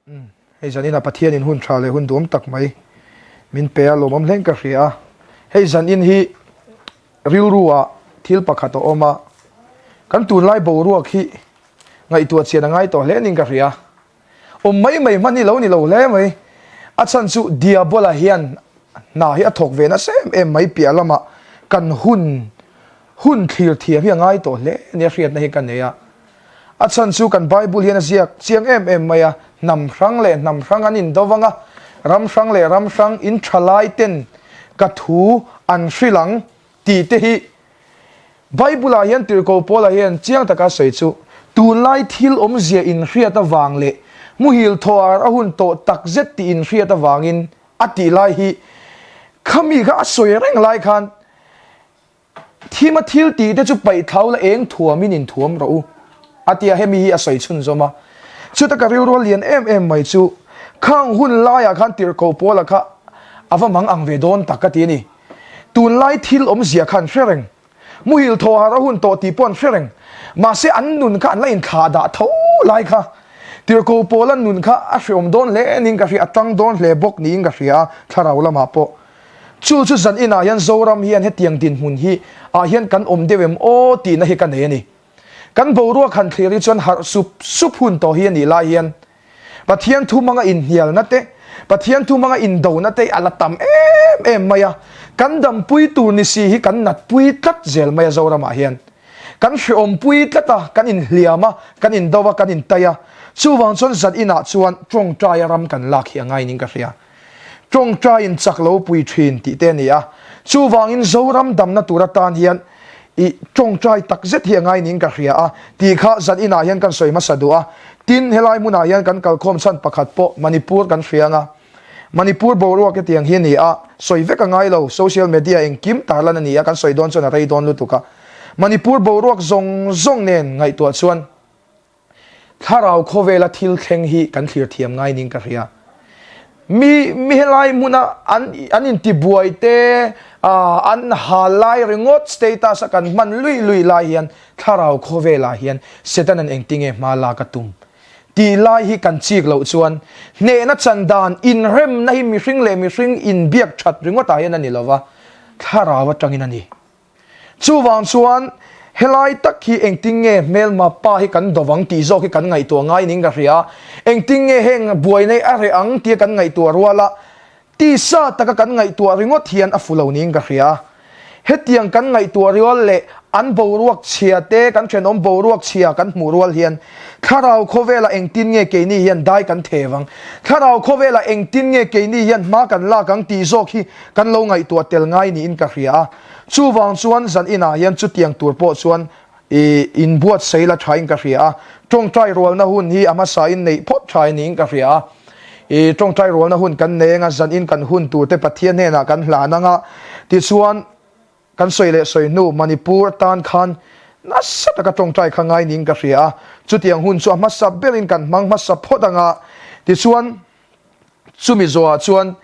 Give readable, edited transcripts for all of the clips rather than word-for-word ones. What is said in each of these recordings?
Hei zanin ah Pathianin hun tha leh hun duam tak mai min pe a, lawmawm hleng ka hria a. Hei zanin hi rilru ah thil pakhat a awm a, kan tunlai boruak hi ngaihtuah chian a ngai tawh hle niin ka hria. Awm mai mai hman hi lo ni lo hle mai. A chhan chu Diabola hian hna hi a thawk ve nasa em em mai piah lamah kan hun hun thlir thiam hi a ngai tawh hle nia hriatna hi ka nei a. A chhan chu kan Bible hian a ziak chiang em em mai a, hnam hrang leh hnam hrang an indo vang a, ram hrang leh ram hrang in tha lai ten ka thu an hrilh ang tih te hi Bible ah hian Tirhkoh Paula hian chiang taka sawi chu tunlai thil awmzia inhriat avang leh muhil thawhar a hun tawh takzet tih inhriat avangin a tih lai hi khami kha a sawi reng lai khan Thima thil tih te chu paih thlau la eng thuamin in thuam rawh u, a ti a, hemi hi a sawi chhunzawm a. Chuta ka rilru a lian em em mai chu khang hun laiah khan tirhkoh Paula kha a va mang ang ve dawn tak ka ti a ni. Tunlai thil awmzia kha an hre reng. Muhil thaw har a hun tawh tih pawh an hre reng. Mahse an nun kha an la inthlah dah tho lai kha. Tirhkoh Paula nun kha a hreawm dawn hle niin ka hria, a tang dawn hle bawk niin ka hria a, thlarau lamah pawh. Chu chu zan inah hian Zoram hian hetiang dinhmun hi ah hian kan awm deuh em aw tihna hi ka nei a ni. Kan boruak han thlir hi chuan harh sup sup hun tawh hi a nih lai hian Pathian thu hmanga inhnialna te, Pathian thu hmanga indona te a la tam em em mai a. Kan dampui tur ni si hi kan natpui tlat zel mai a Zoramah hian. Kan hreawmpui tlat a, kan inhliam a, kan indo a, kan intai a. Chuvang chuan zan inah chuan tawngtaia ram kan lak hi a ngainin ka hria. Tawngtaiin chak lo pui thin tih te a ni a, chuvangin Zoram damna tur atan hian i tawngtai tak zet hi a ngai niin ka hria a tih kha zan inah hian kan sawi hmasa duh a. Tin, helai hmunah hian kan kalkhawm chhan pakhat pawh Manipur kan hria ang a, Manipur boruak hetiang hi a ni a, sawi vek a ngai lo, social media engkim tarlan a ni a, kan sawi dawn chuan a rei dawn lutuk a. Manipur boruak zawng zawng nen ngaihtuah chuan, Thlarau khawvela thil thleng hi kan thlir thiam ngai ning ka hria. Mi mi helai hmuna an an intibuai te an hal lai ringawt status a kan hman lui lui lai hian thlarau khawvelah hian Setanan engtinge hma lak a tum tih lai hi kan chik loh chuan hnehna chan dan inremna hi mihring leh mihring inbiak that ringawtah hian a ni lova, thlarau atangin a ni. Chuvang chuan helai tak hi engtin nge hmelma pa hi kan do vang tih zawk hi kan ngaihtuah ngai niin ka hria a, engtin nge heng buaina hi a reh ang tia kan ngaihtuah rual a, tisa taka kan ngaihtuah ringawt hian a fu lo niin ka hria a. Hetiang kan ngaihtuah rual leh an boruak chhia te, kan thenawm boruak chhia kan hmuh rual hian thlarau khawvelah engtin nge keini hian dai kan the vang, thlarau khawvelah engtin nge keini hian hma kan lak ang tih zawk hi kan lo ngaihtuah tel ngai niin ka hria a. Chuvang chuan zan inah hian chutiang tur pawh chuan i inbuatsaih la thain ka hria a, tawngtai rualna hun hi a hmasain neih phawt tha niin ka hria a. I tawngtai rualna hun kan nei anga zan in kan hun tur te Pathian hnenah kan hlan anga, tichuan kan sawi leh sawi hnu Manipur atan khan nasa taka tawngtai kha ngai niin ka hria a, chutiang hun chu a hmasa berin kan hmang hmasa phawt anga, tichuan Chumi zawhah chuan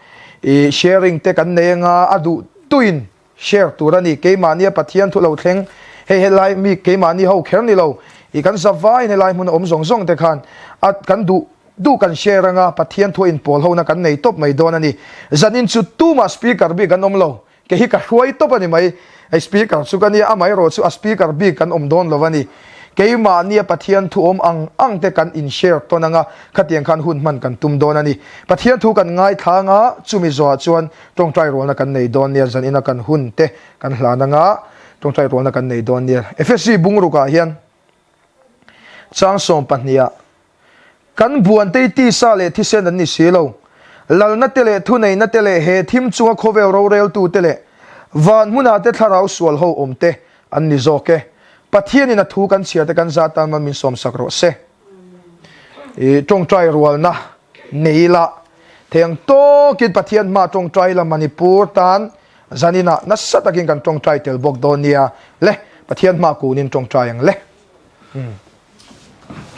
i sharing te kan nei anga a duh duhin share tur a ni. Keimahnia Pathian thu lo thleng hei helai mi keimahni ho kher ni lo i kan za vaiin helai hmun a awm zawng zawng te khan a kan duh duh kan share anga Pathian thu a inpawl hona kan nei tawp mai dawn a ni. Zanin chu tumah speaker bik an awm lo. Kei hi ka hruai tawp a ni mai. Hei speaker chu ka nia, amaherawh chu a speaker bik kan awm dawn lo a ni. Keimahnia Pathian thu awm ang ang te kan in share tawn anga, khatiang khan hun hman kan tum dawn a ni. Pathian thu kan ngaithla anga, chumi zawhah chuan tawngtai rualna kan nei dawn nia, zanina kan hun te kan hlan anga, tawngtai rualna kan nei dawn nia. Efesi bungrukah hian chang sawmpahniha Kan buantei tisa leh thisen an ni si lo. Lalna te leh thuneihna te leh he thim chunga khawvel roreltu te leh van hmunah te thlarau sual ho awm te an ni zawk e. Pathianin a thu kan chhiar te kan zah tan man min sawmsak rawh se. I tawngtai rualna nei ila thei ang tawkin Pathian hma tawngtai ila Manipur tan zaninah nasa takin kan tawngtai tel bawk dawn nia le Pathian hma kunin tawngtai ang le.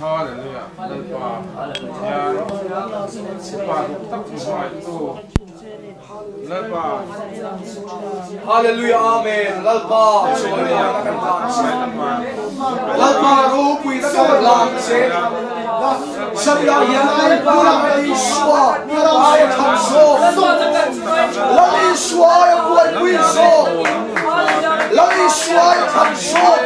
Hallelujah Lalpa Pathian Upa duh tak hmangaihtu Lalpa Hallelujah Amen Lalpa chawimawi kan hlan che Lalpa ropui na kan hlan che Zan ah hian Lalpa. Isua aia thlan zawk, Lal Isua aia buaipui zawk, Lal Isua aia thlan zawk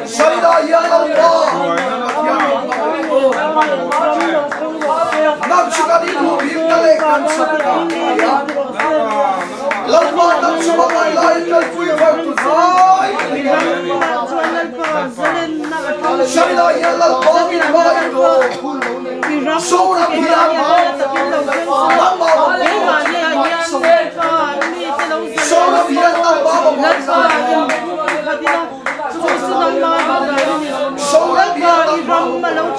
Zainah hian Lalpa Nang chu kan inhumhimna leh kan chakna a ni a. Lalpa nang chu hmangaih laiin kalpui var tu hnai a ni a. Zainah hian Lalpa min hmangaih tawh. Zoram hian nangmah mamawh Zoram hian nangmah mamawh Zoram hian nangmah mamawh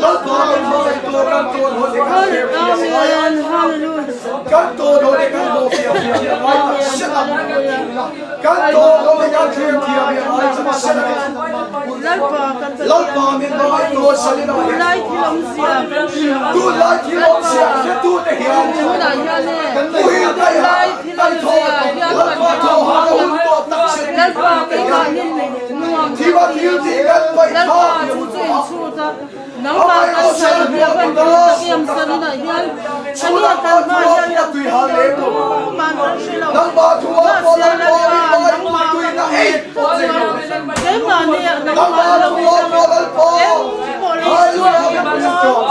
Lalpa min hmangaih tur kan tawn hawn hi kan thlir thiam a ngai a, kan tawn hawn hi kan hmuh fiah thiam hi a ngai tak zet a, kan tawn hawn hi kan thlir thiam hi a ngai tak zet a ni. Lalpa min hmangaih tur Salina hian tunlai thil awmzia hretute hian muhil daiha kaihthawh Lalpa thawhah a hun tawh tak zet tih hian thima thil tih kan paih thlak hi a hun tawh a. Amah erawh chuan a tuah ta Chhunah pawh thuah pawh a tui hal lem lo. Nangmah thuah pawh Lalpa min hmangaih tuina ei pawh nei lo. Nangmah thuah pawh Lalpa Hallelujah min hmuh tawh.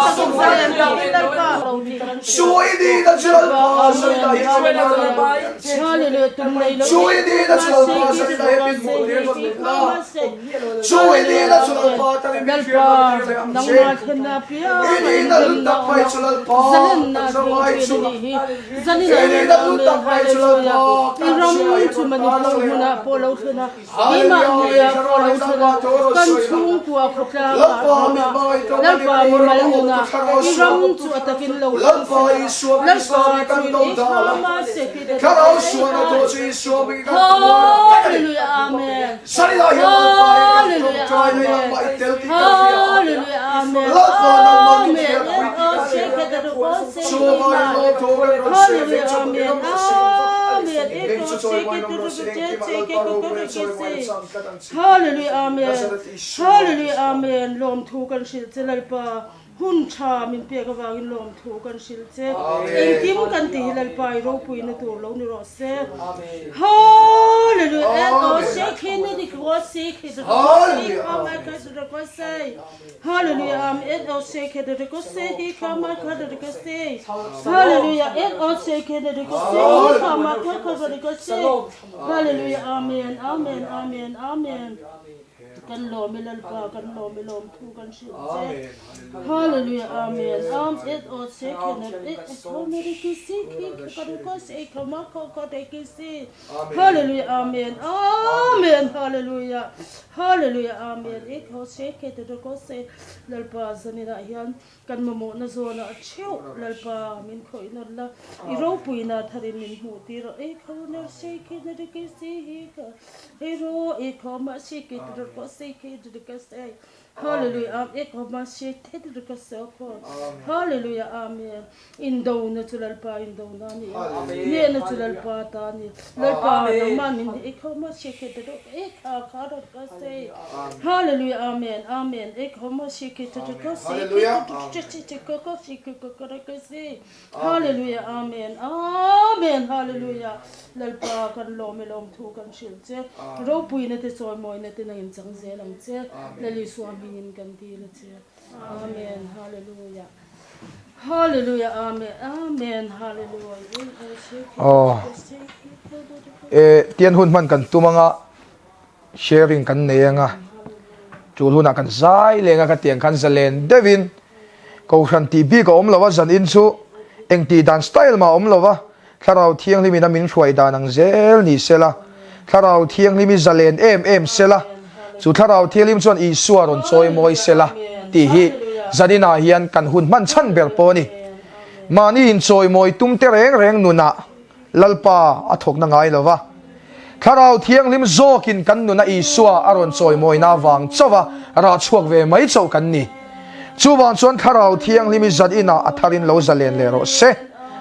Chu i nihna chu Lalpa zawina hi chu Chu i nihna chu Lalpa zawina hi min hmuh tir nawn leh la. Chu i nihna chu Lalpa tan i min hriat nawn tir leh ang che. I nihna hlut tak mai chu Lalpa kan zawng ai chu. I nihna hlut tak mai chu Lalpa kan chungah i rawn tar lang leh ang. Hallelujah, Thlarau nangmah thu rawn sawi la. Lalpa min hmangaih tawh Manipur rama awm tu Thlarau sual. Lalpa Isua Krista mi kan do dal a. Thlarau sualna thu chu Isua mi kan tuar vek a ni. Zanila hian Lalpa hi kan tawngtai na nangmah i tel tih kan hria a, Lalpa nangmah min hriatpui tih kan hria a, chu avangin lawmthu kan rawn sawi a hming chu fakin awm rawh se, hming chu chawimawiin awm rawh se, engkimah Lalpa ropuia chawimawiin a chang tlat ang che. Nazareth Isua Krista. Hun tha min pek avangin lawmthu kan hrilh che. Engkim kan ti hi Lalpa i ropuina tur lo ni rawh se. Hallelujah Hallelujah Amen Amen Amen Amen. Kan lawm i Lalpa kan lawm i lawmthu kan hrilh che. Hallelujah Amen Am et o se khen et e kho me ri ki si khi ka ri ko se kho ma kho kho te ki si. Hallelujah Amen Amen Hallelujah Hallelujah Amen e kho se khe te ko se Lalpa zanina hian kan mamawhna zawnah theuh Lalpa min khawih nawlh la i ropuina tharin min hmuh tir e kho ner se khe na ri ki si hi kha Hei ro e kho ma si ke tu ko se ke tu ka se Hallelujah am e kho ma si the tu ka se kho Hallelujah amen in do na chu lalpa in do na ni ne na chu lalpa ta ni lalpa nang ma min e kho ma si ke tu e kha kha ro ka se Hallelujah amen amen e kho ma si ke tu ka se ke tu che che ko ko si ke ko ka se Hallelujah Amen Amen Hallelujah Lalpa kan lawm e lawmthu kan hrilh che ropuina te chawimawina te nangin chang zel ang che Lal Isua hmingin kan dil a che Amen Hallelujah Hallelujah Amen Amen Hallelujah Aw e tian hun hman kan tum anga sharing kan nei anga tul hunah kan zai leng a ka tiang khan zalen deuhin Kohhran tih bik a awm lo a, zan in chu eng tih dan style mah a awm lo a, Thlarau Thianghlim in a min hruai dan ang zel ni sela, Thlarau Thianghlim i zalen em em sela, chu Thlarau Thianghlim chuan Isua rawn chawi mawi sela tih hi zan inah hian kan hun hman chhan ber pawh a ni. Mahni inchawimawi tum te reng reng nunah Lalpa a thawkna ngai lo va, Thlarau Thianghlim zawkin kan nuna Isua a rawn chawimawina vang chauha rah chhuak ve mai chauh kan ni. Chuvang chuan Thlarau Thianghlim i zat inah a tharin lo zalen leh rawh se.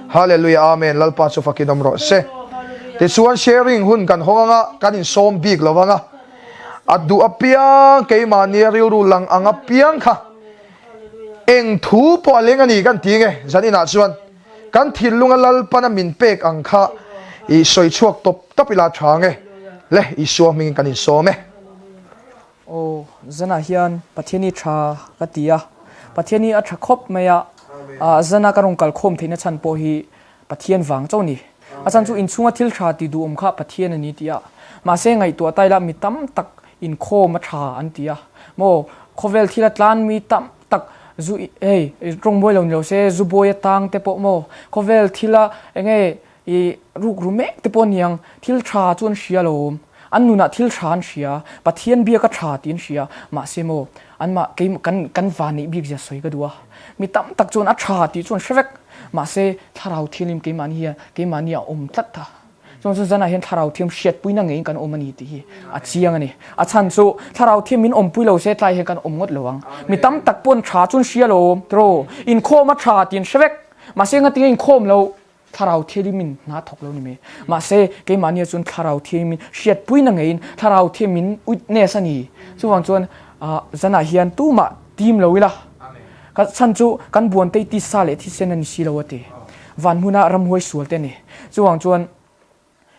Hallelujah Amen Lalpa chu fakin awm rawh se. Tichuan sharing hun kan hawng anga kan insawm bik lo anga a duh apiang keimahnia rilru lang ang apiang kha eng thu pawh a leng a ni kan ti nge zan inah chuan kan thinlunga Lalpana min pek ang kha i sawi chhuak tawp tawp ila tha nge le Isua hmingin kan insawm e. Aw, zanah hian Pathian hi tha ka ti a, Pathian hi a tha khawp mai a, zana ka rawn kal khawm theihna chhan pawh hi Pathian vang chauh a ni. A chhan chu inchhunga thil tha ti duhawm kha Pathian a ni tih a, mahse ngaihtuah ta ila mi tam tak inkhawm a tha an ti a, maw khawvel thila tlan mi tam tak zu hei tawngbawi lo ni lo se zu bawi atang te pawh maw khawvel thila enge I rukru mek te pawh aniang, thil tha chu an hria lo awm. An nunah thil tha an hria, Pathian biak a tha tih an hria. Mahse maw, anmah kei kan kan van neih bik zia sawi ka duh a. Mi tam tak chuan a tha tih chu an hre vek. Mahse, thlarau thianghlim keimahni hian keimahni a awm tlat a. Chuan chu zanah hian thlarau thiam hriatpuina ngeiin kan awm a ni tih hi a chiang a ni. A chhan chu thlarau thiam min awmpui lo se tlai hian kan awm ngawt lo ang. Mi tam tak paw'n tha chu an hria lo awm, tiraw? Inkhawm a tha tih an hre vek. Mahse, ngatinge inkhawm lo? Thlarau thianghlimin hna thawk lo ni mai. Mahse, keimahnia chuan Thlarau thianghlimin hriatpuina ngeiin Thlarau thianghlimin witness a ni. Chuvang chuan zanah hian tumah tim lo ila, ka chhan chu kan buantei tisa leh thisen a ni si lo a ti. Van hmuna ramhuai sual te a ni. Chuvang chuan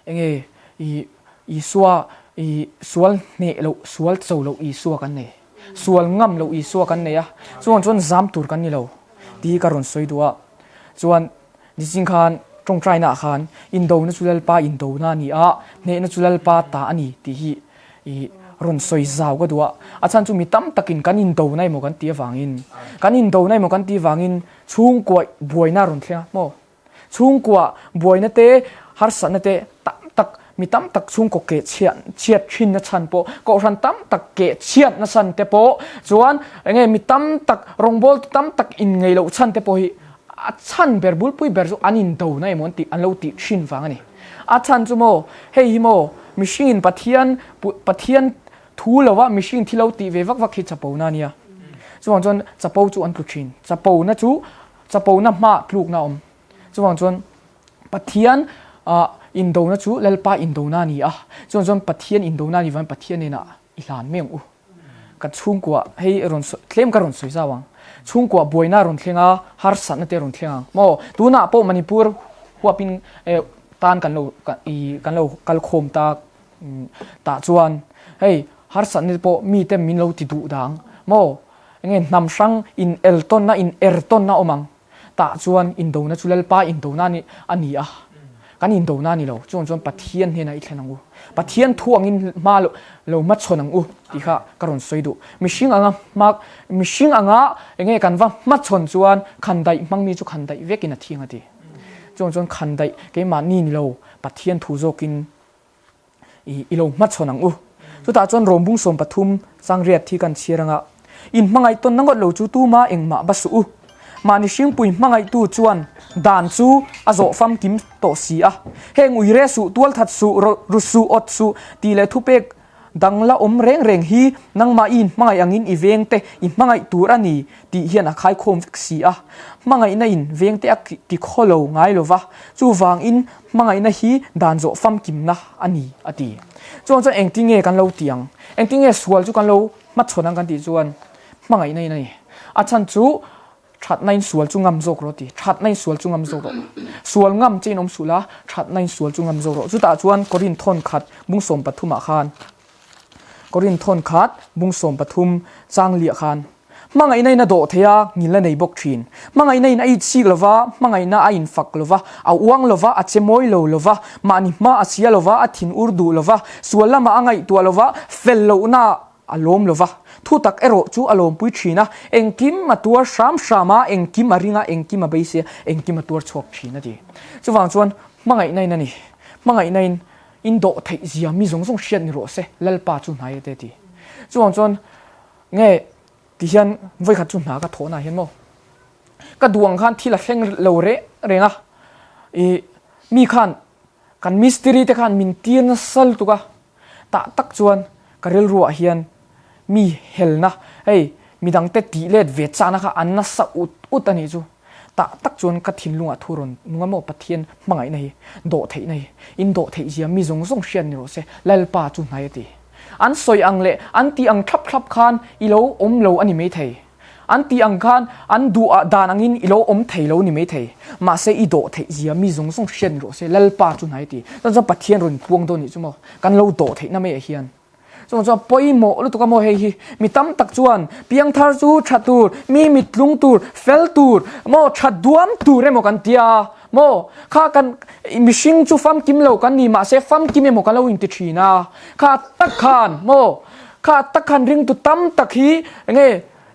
enge i Isua i sual hneh loh, sual cho loh Isua kan nei. Sual ngam loh Isua kan nei a. Chuvang chuan zam tur kan ni lo tih hi ka rawn sawi duh a. Chuan Nichin khan tawngtaina ah khan indona chu Lalpa indona a ni a, hnehna chu Lalpa ta a ni tih hi i rawn sawi zau ka duh a. A chhan chu mi tam takin kan indona emaw kan tih avangin, kan indona emaw kan tih avangin chhungkua buaina a rawn thleng a maw? Chhungkua buaina te, harsatna te tam tak mi tam tak chhungkaw keh chhiat chhiat thinna chhan pawh kohhran tam tak keh chhiatna chhan te pawh chuan enge mi tam tak rawngbawl tam tak inngeih loh chhan te pawh hi A chhan ber bulpui ber chu an indona emaw an tih an lo tih thin vang a ni. A chhan chu maw, hei hi maw, mihringin Pathian Pathian thu lova mihring thi lo tih ve vak vak hi chapona a nia. Chuvang chuan chapo chu an tlu thin. Chapona chu chapona hmaah tlukna a awm. Chuvang chuan Pathian ah indona chu Lalpa indona a ni a. Chuvang chuan Pathian indona a nih vangin Pathian hnenah i hlan mai ang u. Kan chhungkua hei rawn sawi tlem ka rawn sawi zau ang. Chhungkua buaina a rawn thleng a, harsatna te a rawn thleng ang. Maw tunah pawh Manipur huapin eh tan kan lo i kan lo kal khawm ta tah chuan hei harsatna te pawh mite min lo ti duh dang. Maw enge hnam hrang in el tawnna in er tawnna awm ang. Tah chuan indona chu Lalpa indona a ni a, kan indona a ni lo. Chuan chuan Pathian hnenah i thlen ang u. Pathian thu angin hma lo lo hmachhawn ang u tih kha ka rawn sawi duh. Mihring anga hma mihring anga enge kan va hmachhawn chuan khandaih hmangmi chu khandaih vekin a thiang a ti. Chuan chuan khandaih keimahni ni lo Pathian thu zawkin I i lo hmachhawn ang u. Chutah chuan Rawmbung 13 Sangriat hi kan chhiar anga, In hmangaih tawnna ngawt lo chu tuma engmah ba suh u. Mahni hringpui hmangaihtu chuan dan chu a zawh famkim tawh si a. Heng uire suh, tualthat suh, ru suh, awt suh tih leh thupek dang la awm reng reng hi nangmah i inhmangaih angin i vengte i hmangaih tur a ni tih hian a khaikhawm vek si a. Hmangaihna in vengte a ti khaw lo ngai lo va, chuvangin Hmangaihna hi dan zawh famkimna a ni, a ti. Chuan chuan engtin nge kan lo ti ang? Engtin nge sual chu kan lo hmachhawn ang kan tih chuan hmangaihna in a ni. A chhan chu thatna in sual chu ngam zawk rawh a ti. Thatna in sual chu ngam zawk rawh. Sual ngam che in awm suh la, thatna in sual chu ngam zawk rawh. Chutah chuan Korin thawn khat bung 13 ah khan Korin thawn khat bung 13 chang liah khan Hmangaihna in a dawh thei a, ngil a nei bawk thin. Hmangaihna in a itchik lo va, hmangaihna a infak lo va, a uang lo va, a che mawi lo lo va, mahni hma a sia lo va, a thin ur duh lo va, sual lamah a ngaihtuah lo va, fel lohna a lawm lo va. Thutak erawh chu a lawmpui thin a, engkim a tuar hram hram a, engkim a ring a, engkim a beisei a, engkim a tuar chhuak thin a ti. Chuvang chuan hmangaihna in a ni. Hmangaihna in in dawh theih zia mi zawng zawng hriat ni rawh se, Lalpa chu hnai ete a ti. Chuvang chuan Nge ti hian vawikhat chu hna ka thawhna hian maw ka duh ang khan thil a thleng lo reng reng a, ih mi khan kan mistiri te khan min tir nasa lutuk a, tah tak chuan ka rilruah hian mi helna hei. Midangte tih let ve chakna kha an nasa ut ut a nih chu. Tah tak chuan ka thinlungah thu rawn nung a maw Pathian hmangaihna hi, dawhtheihna hi, in dawhtheih zia mi zawng zawng hriat ni rawh se, Lalpa chu hnai a ti. An sawi ang leh an tih ang thlap thlap khan i lo awm lo a ni maithei. An tih ang khan an duh ah dan angin i lo awm thei lo ni maithei. Mahse i dawhtheih zia mi zawng zawng hriat ni rawh se, Lalpa chu hnai a ti. Chuan chuan Pathian rawn puang dawn nih chu maw, kan lo dawhtheihna maiah hian. Chuvang chuan pawimawh lutuk a maw hei hi, mi tam tak chuan piangthar chu tha tur, mi mittlung tur, fel tur, maw tha duam tur emaw kan tia maw? Kha kan mihring chu famkim lo kan ni mahse famkim emaw kan lo inti thin a, kha tak khan maw, kha tak khan ringtu tam tak hi enge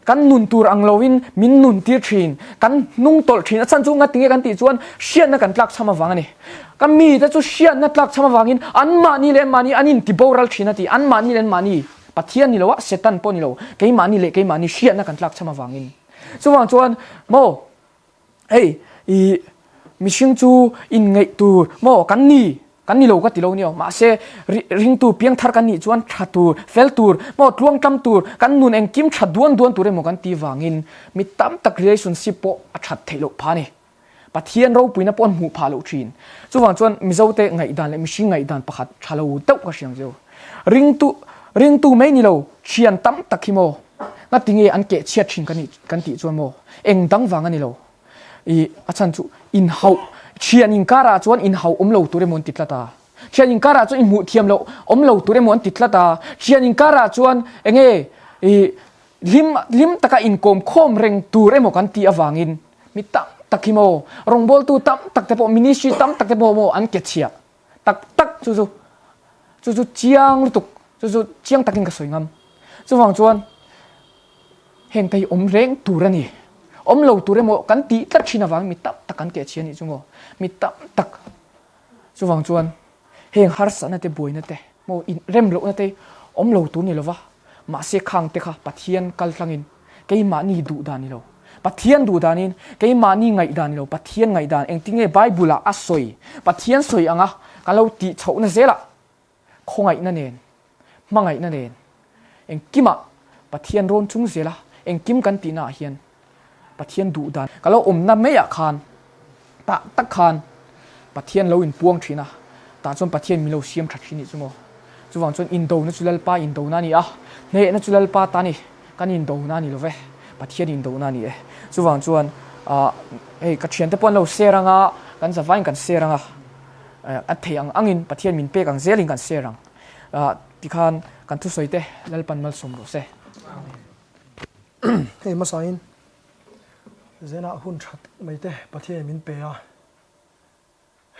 Kan nun tur ang loin min nun tir thin, kan hnung tawlh thin. A chhan chu ngatinge kan tih chuan hriatna kan tlak chham avang a ni. Ka mite chu hriatna tlak chham avangin anmahni leh anmahni an inti boral thin a ti. Anmahni leh anmahni, Pathian ni lo a, Satan pawh ni lo, keimahni leh keimahni hriatna kan tlak chham avangin. Chuvang chuan maw Hei i mihring chu inngeih tur maw kan ni kan ni lo ka ti lo nia mahse ringtu piangthar kan nih chuan tha tur fel tur maw tluangtlam tur kan nun engkim tha duan duan tur emaw kan ti vangin mi tam tak relationship pawh a that theih loh phah a ni. Pathian ropuina pawh an hmuh phah loh thin. Chuvang chuan Mizote ngaihdan leh mihring ngaihdan pakhat tha lo deuh ka hriang zeu. Ringtu ringtu mai ni lo thian tam tak hi maw Ngatinge an keh chhiat thin ka nih kan tih chuan maw eng dang vang a ni lo. I a chhan chu inhauh thian inkarah chuan inhauh awm lo tur emaw an ti tlat a. Thian inkarah chuan inhmuh thiam loh awm lo tur emaw an ti tlat a. Thian inkarah chuan enge i hlim hlim taka inkawm khawm reng tur emaw kan tih avangin mi tam tak hi maw rawngbawltu tam tak te pawh ministry tam tak te pawh maw an ke chhiah tak tak chu chu chu chu chiang lutuk chu chu chiang takin ka sawi ngam chuvang chuan heng te hi awm reng tur a ni awm lo tur emaw kan tih tlat thin avang mi tam tak kan keh chhi a nih chu maw mi tam tak chuvang chuan heng harsatna te buaina te maw in rem lohna te awm lo tur ni lova mahse khang te kha Pathian kal tlangin Keimahni duh dan ni lo. Pathian duh danin, keimahni ngaih dan ni lo, Pathian ngaih dan engtin nge Bible-ah a sawi, Pathian sawi anga kan lo tih chhohna zelah khawngaihna nen, hmangaihna nen, engkimah Pathian rawn chung zela engkim kan tihnaah hian Pathian duh dan ka lo awmna maiah khan tah tak khan Pathian lo inpuang thin a, tah chuan Pathian min lo siam tha thin nih chu maw. Chuvang chuan indona chu Lalpa indona a ni a, hnehna chu Lalpa ta a ni. Kan indona a ni lo ve, Pathian indona a ni e. Chuvang chuan ah hei ka thiante pawh an lo share ang a, kan zavaiin kan share ang a, a theih ang angin Pathian min pek ang zelin kan share ang. Ah tikhan kan thusawi te Lalpan malsawm rawh se. Hei hmasain Zenah hun that mai te Pathianin min pe a.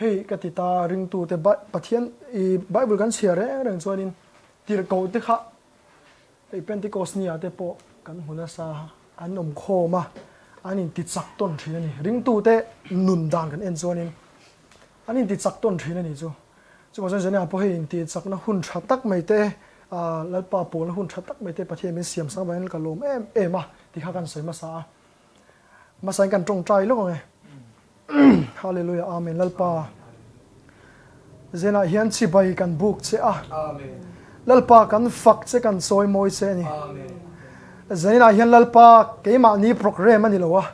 Hei ka ti ta ringtute Pathian i Bible kan chhiar reng reng chuanin tirhkoh te kha hei Pentecost ni ah te pawh kan hmu nasa an awm khawm a, an inti chak tawn thin a ni. Ringtute nun dan kan en chuanin an inti chak tawn thin a ni chu. Chuvang chuan Zania pawh hei inti chakna hun tha tak mai te Lalpa pawlna hun tha tak mai te Pathian min siam sang vangin ka lawm em em a ti kha kan sawi hmasa a. Hmasain kan tawngtai lawk ang e. Hallelujah Amen Lalpa Zenah hian chibai kan buk che a. Lalpa kan fak che kan chawi mawi che a ni. Zenah hian Lalpa keimahni program a ni lo a.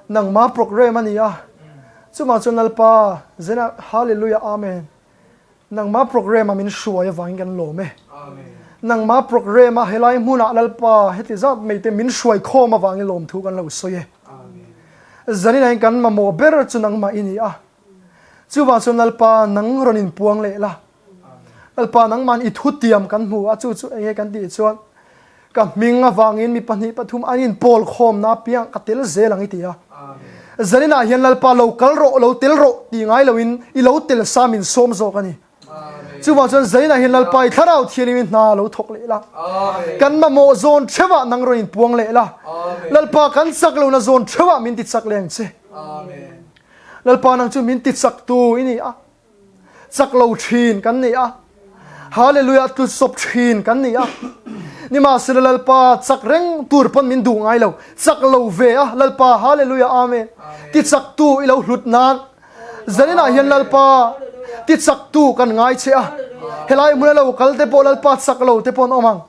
Nangma program a ni a. Chumah chuan Lalpa Zenah Hallelujah Amen Nangmah program a min hruai avangin kan lawm e. Nangmah program a helai hmunah Lalpa heti zat mai te min hruai khawm avangin lawmthu kan lo sawi e. Zanin ah kan mamawh ber chu nangmah i ni a. Chuvang chuan Lalpa nang rawn inpuang leh la. Lalpa nangmahn i thutiam kan hmu a chu chu enge kan tih chuan Ka hming avangin mi pahnih pathum an inpawl khawmna apiang ka tel zel ang i ti a. Zaninah hian Lalpa lo kal rawh, lo tel rawh tih ngai loin i lo tel sa min sawm zawk a ni. Chuvang chuan zaninah hian Lalpa i thlarau thianghlim in hna lo thawk leh la. Kan mamawh zawn theuhah nang rawn inpuang leh la. Lalpa kan chak lohna zawn theuhah min ti chak leh ang che. Lalpa nang chu min ti chaktu i ni a. Chak lo thin kan ni a, Hallelujah tlut sawp thin kan ni a. Nimahsela Lalpa chak reng tur pawn min duh ngai lo, chak lo ve a Lalpa Hallelujah Amen. Ti chak tu i lo hlut nan zaninah hian Lalpa ti chak tu kan ngai che a. Helai hmuna lo kal te pawh Lalpa chak lo te pawh an awm ang.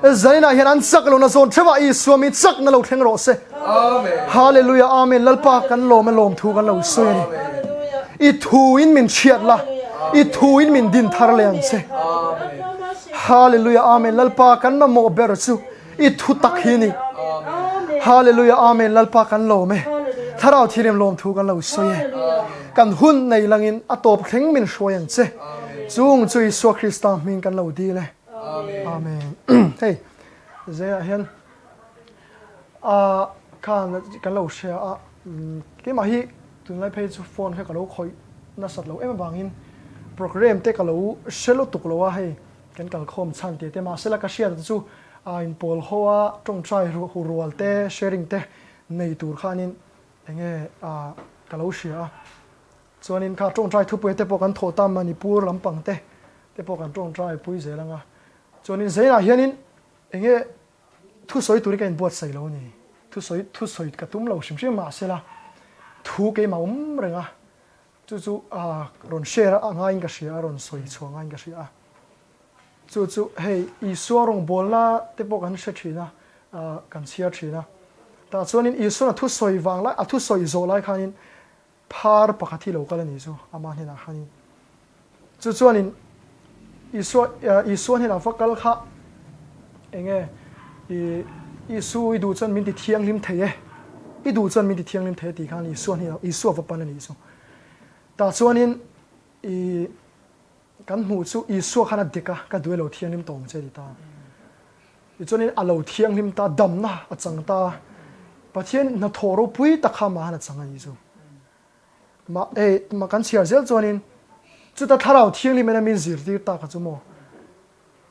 Zaninah hian an chak lohna zawn theuhah Isua mi chakna lo thleng rawh se. Hallelujah Amen Lalpa kan lawm e lawmthu kan lo sawi a ni. I thu in min chhiat la, i thu in min din thar leh ang che. Hallelujah Amen Lalpa kan mamawh ber chu i thu tak hi ni. Hallelujah Amen Lalpa kan lawm e. Thlarau Thianghlim lawmthu kan lo sawi e. Kan hun nei langin a tawp thleng min hruai ang che. Chung chu Isua Krista hming kan lo dil e. Amen. Hei zaiah hian a khan kan lo hria a keimah hi tunlai phei chu phone kha ka lo khawih nasat lo em avangin program te ka lo hre lutuk lo a hei kan kalkhawm chhan tih te mahsela ka hriat chu a inpawl ho a tawngtai rual te sharing te nei tur khanin enge a ka lo hria a chuanin kha tawngtai thupui te pawh kan thawh ta Manipur lampang te te pawh kan tawngtai pui zel anga chuanin zainah hianin enge Thusawi turin ka inbuatsaih lo a ni. Thusawi thusawi ka tum lo hrim hrim mahsela thu keimah awm reng a, chu chu rawn share a ngaiin ka hria a, rawn sawi chhuah ngaiin ka hria a. Chu chu hei Isua rawngbawlna te pawh kan hre thin a, kan chhiar thin a. Tah chuanin Isua'n a thusawi vang lai, a thusawi zawh lai khanin Phar pakhat hi lo kal a ni chu ama hnenah khanin. Chu chuanin Isua Isua hnenah va kal kha enge i Isu i duh chuan min ti thianghlim thei e, i duh chuan min ti thianghlim thei e tih khan Isua hnenah Isua va pan a ni chu. Tah chuanin i kan hmuh chu Isua khan a dek a, ka duh e lo thianghlim tawh ang che a ti ta. Tichuanin a lo thianghlim ta, damna a chang ta. Pathian hnathawh ropui tak kha amah han a chang a nih chu. Mah hei mah kan chhiar zel chuanin chuta thlarau thianghlim ena min zirtir ta kha chu maw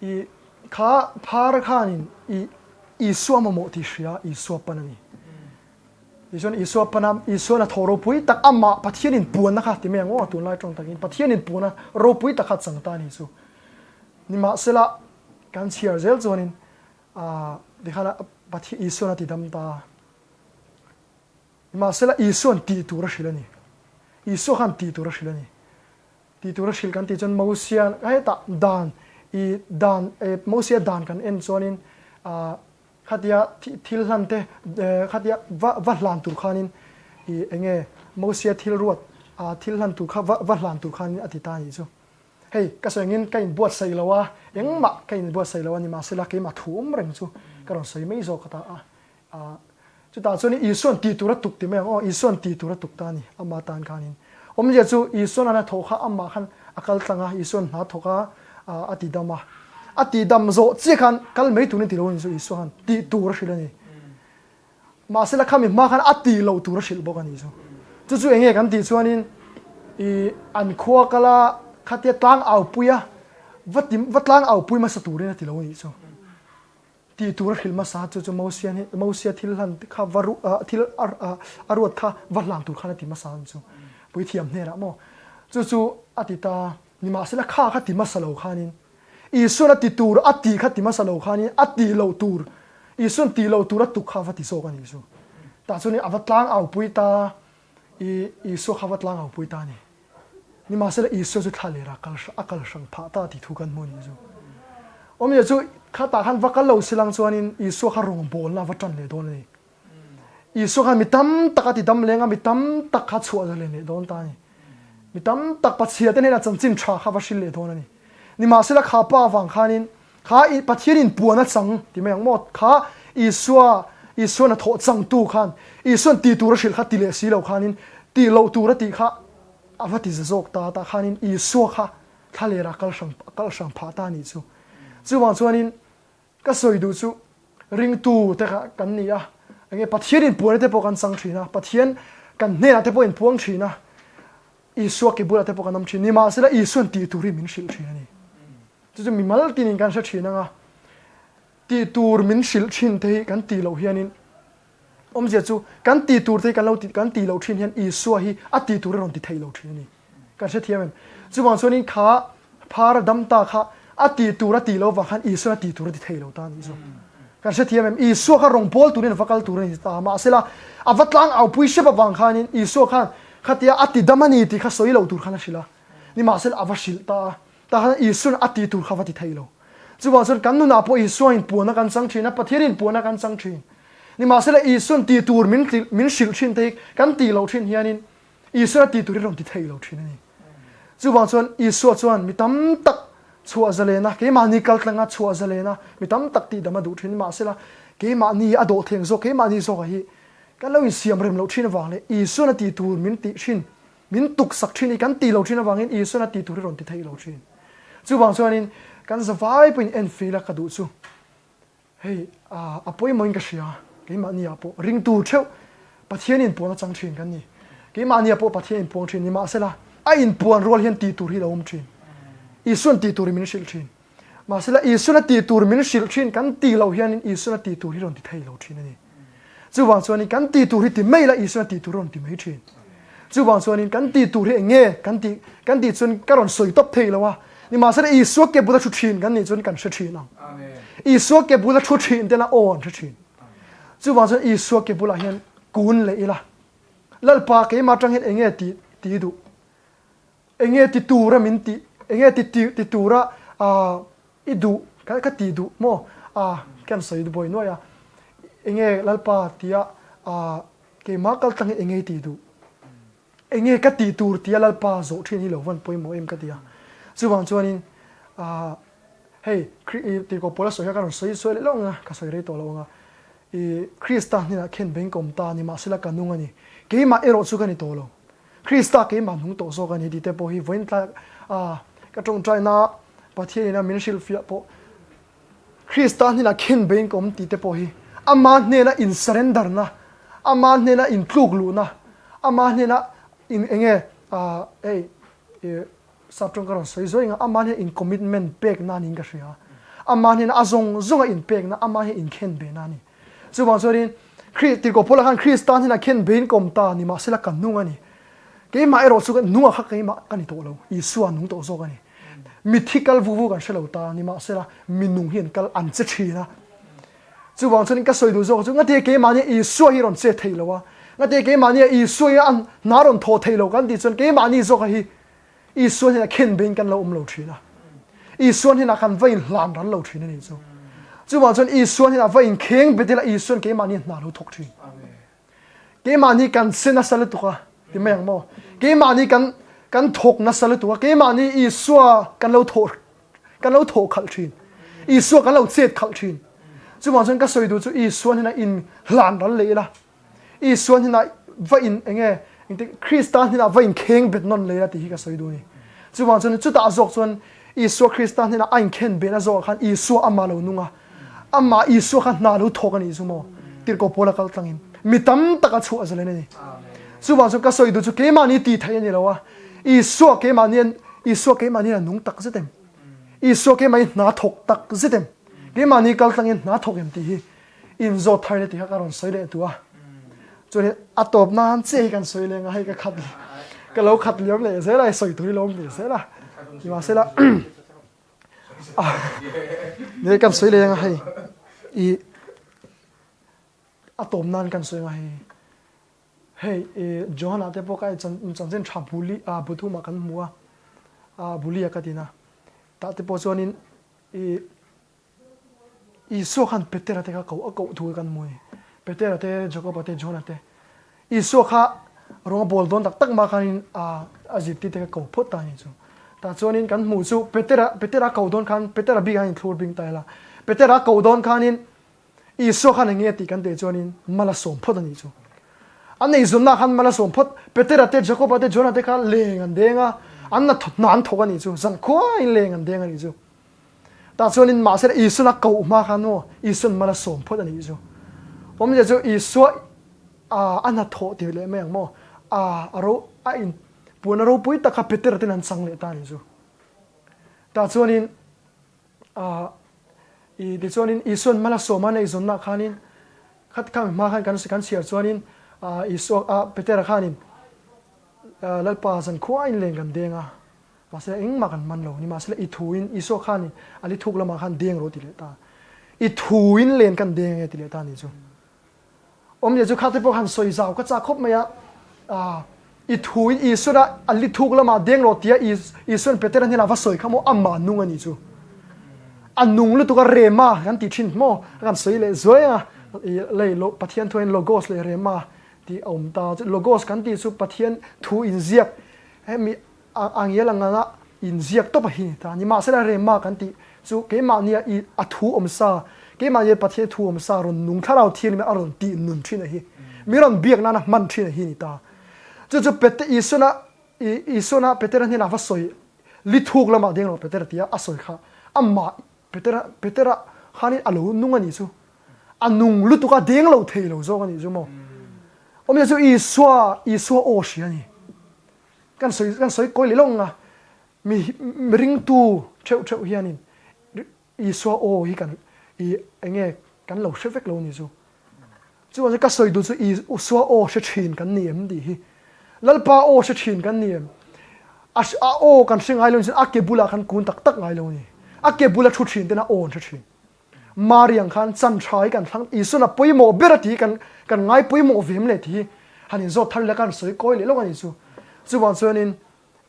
i kha phar khanin i Isua mamawh tih hria Isua pan a ni. Tichuan Isua pana Isua hnathawh ropui tak amah Pathianin puanna kha ti mai ang aw tunlai tawng takin Pathianin puanna ropui tak kha a chang ta a nih chu. Nimahsela Kan chhiar zel chuanin tikhan Pathian Isuan a ti dam ta. Nimahsela Isuan tih tur a hrilh a ni. Isua khan tih tur a hrilh a ni. Tih tur a hrilh kan tih chuan Mosia hetah dan i dan Mosia dan kan en chuanin khatia thil hlan te khatia va va hlan tur khanin i enge Mosia thil ruat thil hlan tur kha va va hlan tur khanin a ti ta a nih chu. Hei, ka sawi angin ka inbuatsaih lo a, engmah ka inbuatsaih lo a ni, mahsela keimah thu awm reng chu ka rawn sawi mai zawk ta a. Ahh, chutah chuan Isua'n tih tur a tuk ti mai ang aw, Isua'n tih tur a tuk ta a ni, ama tan khanin. Awmzia chu Isua'n a hnathawh kha amah khan a kal tlang a, Isua'n hna thawk a, ahh, a tidam a. A tidam zawh chiah khan kal mai turin ti lo a ni chu Isua khan tih tur a hrilh a ni. Mahsela khami hma khan a tih loh tur a hrilh bawk a nih chu. Chu chu enge kan tih chuanin i an khua kala khatia tlang aupui a va ti va tlang aupui hmasa turin a ti lo a nih chu. Tih tur a hrilh hmasa chu chu Mosia hi Mosia thil hlan kha va ru ah thil a a ruat kha va hlan tur khan a ti hmasa a ni chu. Puithiam hnenah maw. Chu chu a ti ta. Nimahsela kha kha ti hmasa lo khanin Isuan a ti tur a tih kha ti hmasa lo khanin a tih loh tur, Isuan tih loh tur a tuk kha a va ti zawk a nih chu. Tah chuanin a va tlang aupui ta i Isua kha a va tlang aupui ta a ni. Nimahsela Isua chu thla lera kal a kal hrang phah ta tih thu kan hmu a nih chu. Awmzia chu khatah khan va kal lo silang chuanin Isua kha rawngbawlna a va tan leh dawn a ni. Isua khan mi tam tak a ti dam leng a, mi tam tak kha chhuah zalen leh dawn ta a ni. Mi tam tak Pathian te hnenah chanchin tha kha va hril leh dawn a ni. Nimahsela kha pa avang khanin kha Pathian in puan a chang ti mai ang maw? Kha Isua Isuan a thawh changtu khan Isuan ti tur a hrilh kha ti leh si lo khanin tih loh tur a tih kha a va ti za zawk ta tah khanin Isua kha thlalera kal hrang kal hrang phah ta a nih chu. Chuvang chuanin Ka sawi duh chu ringtu te kha kan ni a, enge Pathian inpuana te pawh kan chang thin a, Pathian kan hnenah te pawh inpuang thin a, Isua ke bulah te pawh kan awm thin. Nimahsela Isuan tih tur hi min hrilh thin a ni. Chu chu mimal tinin kan hre thin anga, tih tur min hrilh thin te hi kan tih loh hianin Awmzia chu kan tih tur te hi kan lo kan tih loh thin hian Isua hi a tih tur a rawn ti thei lo thin a ni. Kan hrethiam em? Chuvang chuanin kha phar a dam ta kha a tih tur a tih loh vang khan Isuan a tih tur a ti thei lo ta a nih chu. Kan hrethiam em? Isua kha rawn pawl turin a va kal tur a ni ta. Mahsela a va tlang aupui hrep avang khanin Isua khan khatia a ti dam a ni tih kha sawi lo tur khan a hrilh a. Nimahsela a va hrilh ta a. Tah khan Isuan a tih tur kha va ti thei lo. Chuvang chuan kan nunah pawh Isua inpuanna kan chang thin a, Pathian inpuanna kan chang thin. Nimahsela Isuan ti tur min min hrilh thin te hi kan tih loh thin hianin Isuan a ti tur hi rawn ti thei lo thin a ni. Chuvang chuan Isua chuan mi tam tak chhuah zalen a, keimahni kal tlanga chhuah zalen a, mi tam tak tihdam a duh thin. Nimahsela keimahni a dawhthleng zawk, keimahni zawkah hi kan lo insiam rem loh thin avang leh Isuan a ti tur min tih thin, min tuk sak thin hi kan tih loh thin avangin Isuan a ti tur hi rawn ti thei lo thin. Chuvang chuanin kan zavai pawhin enfil a ka duh chu. Hei a pawimawhin ka hria, keimahniah pawh ringtu theuh Pathian inpuan a chang thin kan ni. Keimahniah pawh Pathian inpuang thin nimahsela a inpuan rual hian tih tur hi lo awm thin. Isuan tih tur min hrilh thin. Mahsela Isuan a tih tur min hrilh thin kan tih loh hianin Isuan a tih tur hi rawn ti thei lo thin a ni. Chuvang chuanin kan tih tur hi ti mai la Isuan a tih tur a rawn ti mai thin. Chuvang chuanin kan tih tur hi eng nge kan tih kan tih chuan ka rawn sawi tawp thei lo a, nimahsela Isua ke bula thu thin kan nih chuan kan hre thin ang. Isua ke bula thu thin tena aw an hre thin. Chuvang chuan Isua ke bulah hian kun leh ila, Lalpa keimah atang hian eng nge tih tih duh? Eng nge ti tura min tih? Eng nge ti ti tura I duh, ka ka ti duh maw? Ah, ka han sawi buai nuai a. Enge Lalpa tia ah keimah kal tlang hi enge i tih duh? Enge ka tih tur tia Lalpa zawh thin hi lo van pawimawh em ka ti a. Chuvang chuanin ah hei Kri i tirhkoh pawl a sawi kha ka rawn sawi sawi leh lawk ang a, ka sawi rei tawh lo ang a. I Krista hnenah khen beng ka awm ta a ni, mahsela ka nung a ni. Keimah erawh chu ka ni tawh lo. Krista keimah hnung tawh zawk a ni tih te pawh hi vawiin tlai a ka tawngtaina Pathian ina min hrilhfiah pawh Krista hnenah khen beiin ka awm tih te pawh hi ama hnena in surrender na, ama hnena in tluk luhna, ama hnena in enge ah hei ih sap tawng ka rawn sawi zuai ang a, ama hnena in commitment pekna niin ka hria. Ama hnena a zawng zawnga in pekna, ama hnena in khen behna a ni. Chuvang chuanin Khrih tirhkoh Paula khan Krista hnenah khen beiin ka awm ta nimahsela ka nung a ni. Keimah erawh chu nungah kha keimah ka ni tawh lo, Isua nung tawh zawk a ni. Mithi kal vu vu kan hre lo ta nimahsela mi nung hi an kal an che thin a. Chuvang chuanin ka sawi duh zawk chu ngatia keimahnia Isua hi rawn che thei lo a, ngatia keimahnia Isua hi a hna rawn thawh thei lo kan tih chuan keimahni zawka hi Isua hnenah khen beiin kan lo awm lo thin a. Isua hnenah kan va inhlan ral lo thin a nih chu. Chuvang chuan Isua hnenah va inkheng bet ila Isuan keimahni hna lo thawk thin. Keimahni kan se nasa lutuk a ti mai ang maw? Keimahni kan kan thawk nasa lutuk a, keimahni Isua kan lo thawh kan lo thawh khalh thin. Isua kan lo chet khalh thin. Chuvang chuan ka sawi duh chu Isua hnenah inhlan ral leh ila Isua hnenah va in enge engtik Krista hnenah va in kheng bet nawn leh a tih hi ka sawi duh a ni. Chuvang chuan chutah zawk chuan Isua Krista hnenah a inkhen behna zawkah khan Isua amah lo nung a, amah Isua kha hna lo thawk a nih chu maw? Tirhkoh Paula kal tlangin mi tam tak a chhuah zalen a ni. Chuvang chuan ka sawi duh chu keimahni tih theih a ni lo a, Isua keimahni Isua keimahni a nung tak zet em? Isua keimahni hna thawk tak zet em? Keimahni kal tlangin hna thawk em tih hi In zawt thar le ti kha ka rawn sawi leh tu a. Chuan a tawp nan chiah hi kan sawi leng a, hei ka khat ka lo khat liam leh zel a, sawi tur hi lo awm ve zel a. Nimahsela ne kan sawi leng a hei i a tawp nan kan sawi ang a hei hei i Johana te pawh kha chanchin tha buli a bu thumah kan hmu a, a buli a ka tin a, tah te pawh chuanin i Isua khan Petera te kha koh a koh thu kan hmu a ni. Petera te, Jakoba te, Johna te. Isua kha rawng a bawl dawn tak tak mah khanin a a zirtir te kha ko phawt ta a ni chu. Tah chuanin kan hmuh chu Petera Petera a koh dawn khan Petera bik ah inthlur bing ta ila. Petera a koh dawn khanin Isua khan eng nge tih kan teh chuanin mal a sawm phawt a nih chu. An eizawnna khan mal a sawm phawt. Petera te, Jakoba te, Johna te kha leng an deng a, an na hna an thawk a nih chu. Zankhuain leng an deng a nih chu. Tah chuanin mahse Isuan a koh hma khan maw Isuan mal a sawm phawt a nih chu. Awmzia chu Isua a a hnathawh ti leh mai ang maw a a ro a in puan a ropui tak kha Petera ten an chang leh ta a nih chu. Tah chuanin a i tichuanin Isuan mal a sawm a neih zawnna khanin khat khami hma khan kan kan chhiar chuanin a Isua a Petera khanin Lalpa zankhua in leng kan deng a. Mahse engmah kan man lo. Nimahsela i thuin Isua khan a li thuk lamah khan deng rawh ti leh ta. I thuin len kan deng ange ti leh ta ni chu. Awmzia chu khate pawh khan sawi zau ka chak khawp mai a. Ah, i thuin Isuan a a li thuk lamah deng rawh tia Isuan Petera hnenah va sawi kha maw amah nung a ni chu. A nung lutuk a Rema kan ti thin maw? A kan sawi leh zuai a, i lei lo Pathian thu hian Logos leh Rema tih a awm ta. Chu Logos kan tih chu Pathian thu inziak hemi a a ngial ang anga inziak tawp a hi ni ta. Nimahsela Rema kan tih chu keimahnia i a thu awm sa, keimahnia Pathian thu awm sa rawn nung thlarau thianghlim a rawn tih nun thin a hi. Mi rawn biak nana hman thin a hi ni ta. Chu chu Pete Isuana i Isuana Petera hnenah va sawi Li thuk lamah deng lo Petera tia a sawi kha amah Petera Petera khanin a lo nung a nih chu. A nung lutuk a deng lo thei lo zawk a nih chu maw. Awmzia chu Isua Isua aw hria a ni. Kan sawi kan sawi kawi leh lawng a mi mi ringtu theuh theuh hianin Isua aw hi kan i enge kan lo hre vek lo a nih chu. Chuvang chu ka sawi duh chu Isua aw hre thin kan ni em tih hi. Lalpa aw hre thin kan ni em? A a aw kan hre ngai lo ni chuan a ke bulah khan kun tak tak ngai lo a ni. A ke bula thu thin ten a aw an hre thin. Mari ang khan chan tha hi kan thlang Isuan a pawimawh ber a tih hi kan kan ngai pawimawh ve em le tih hi han inzawt thar ila kan sawi kawi leh lawk a nih chu. Chuvang chuanin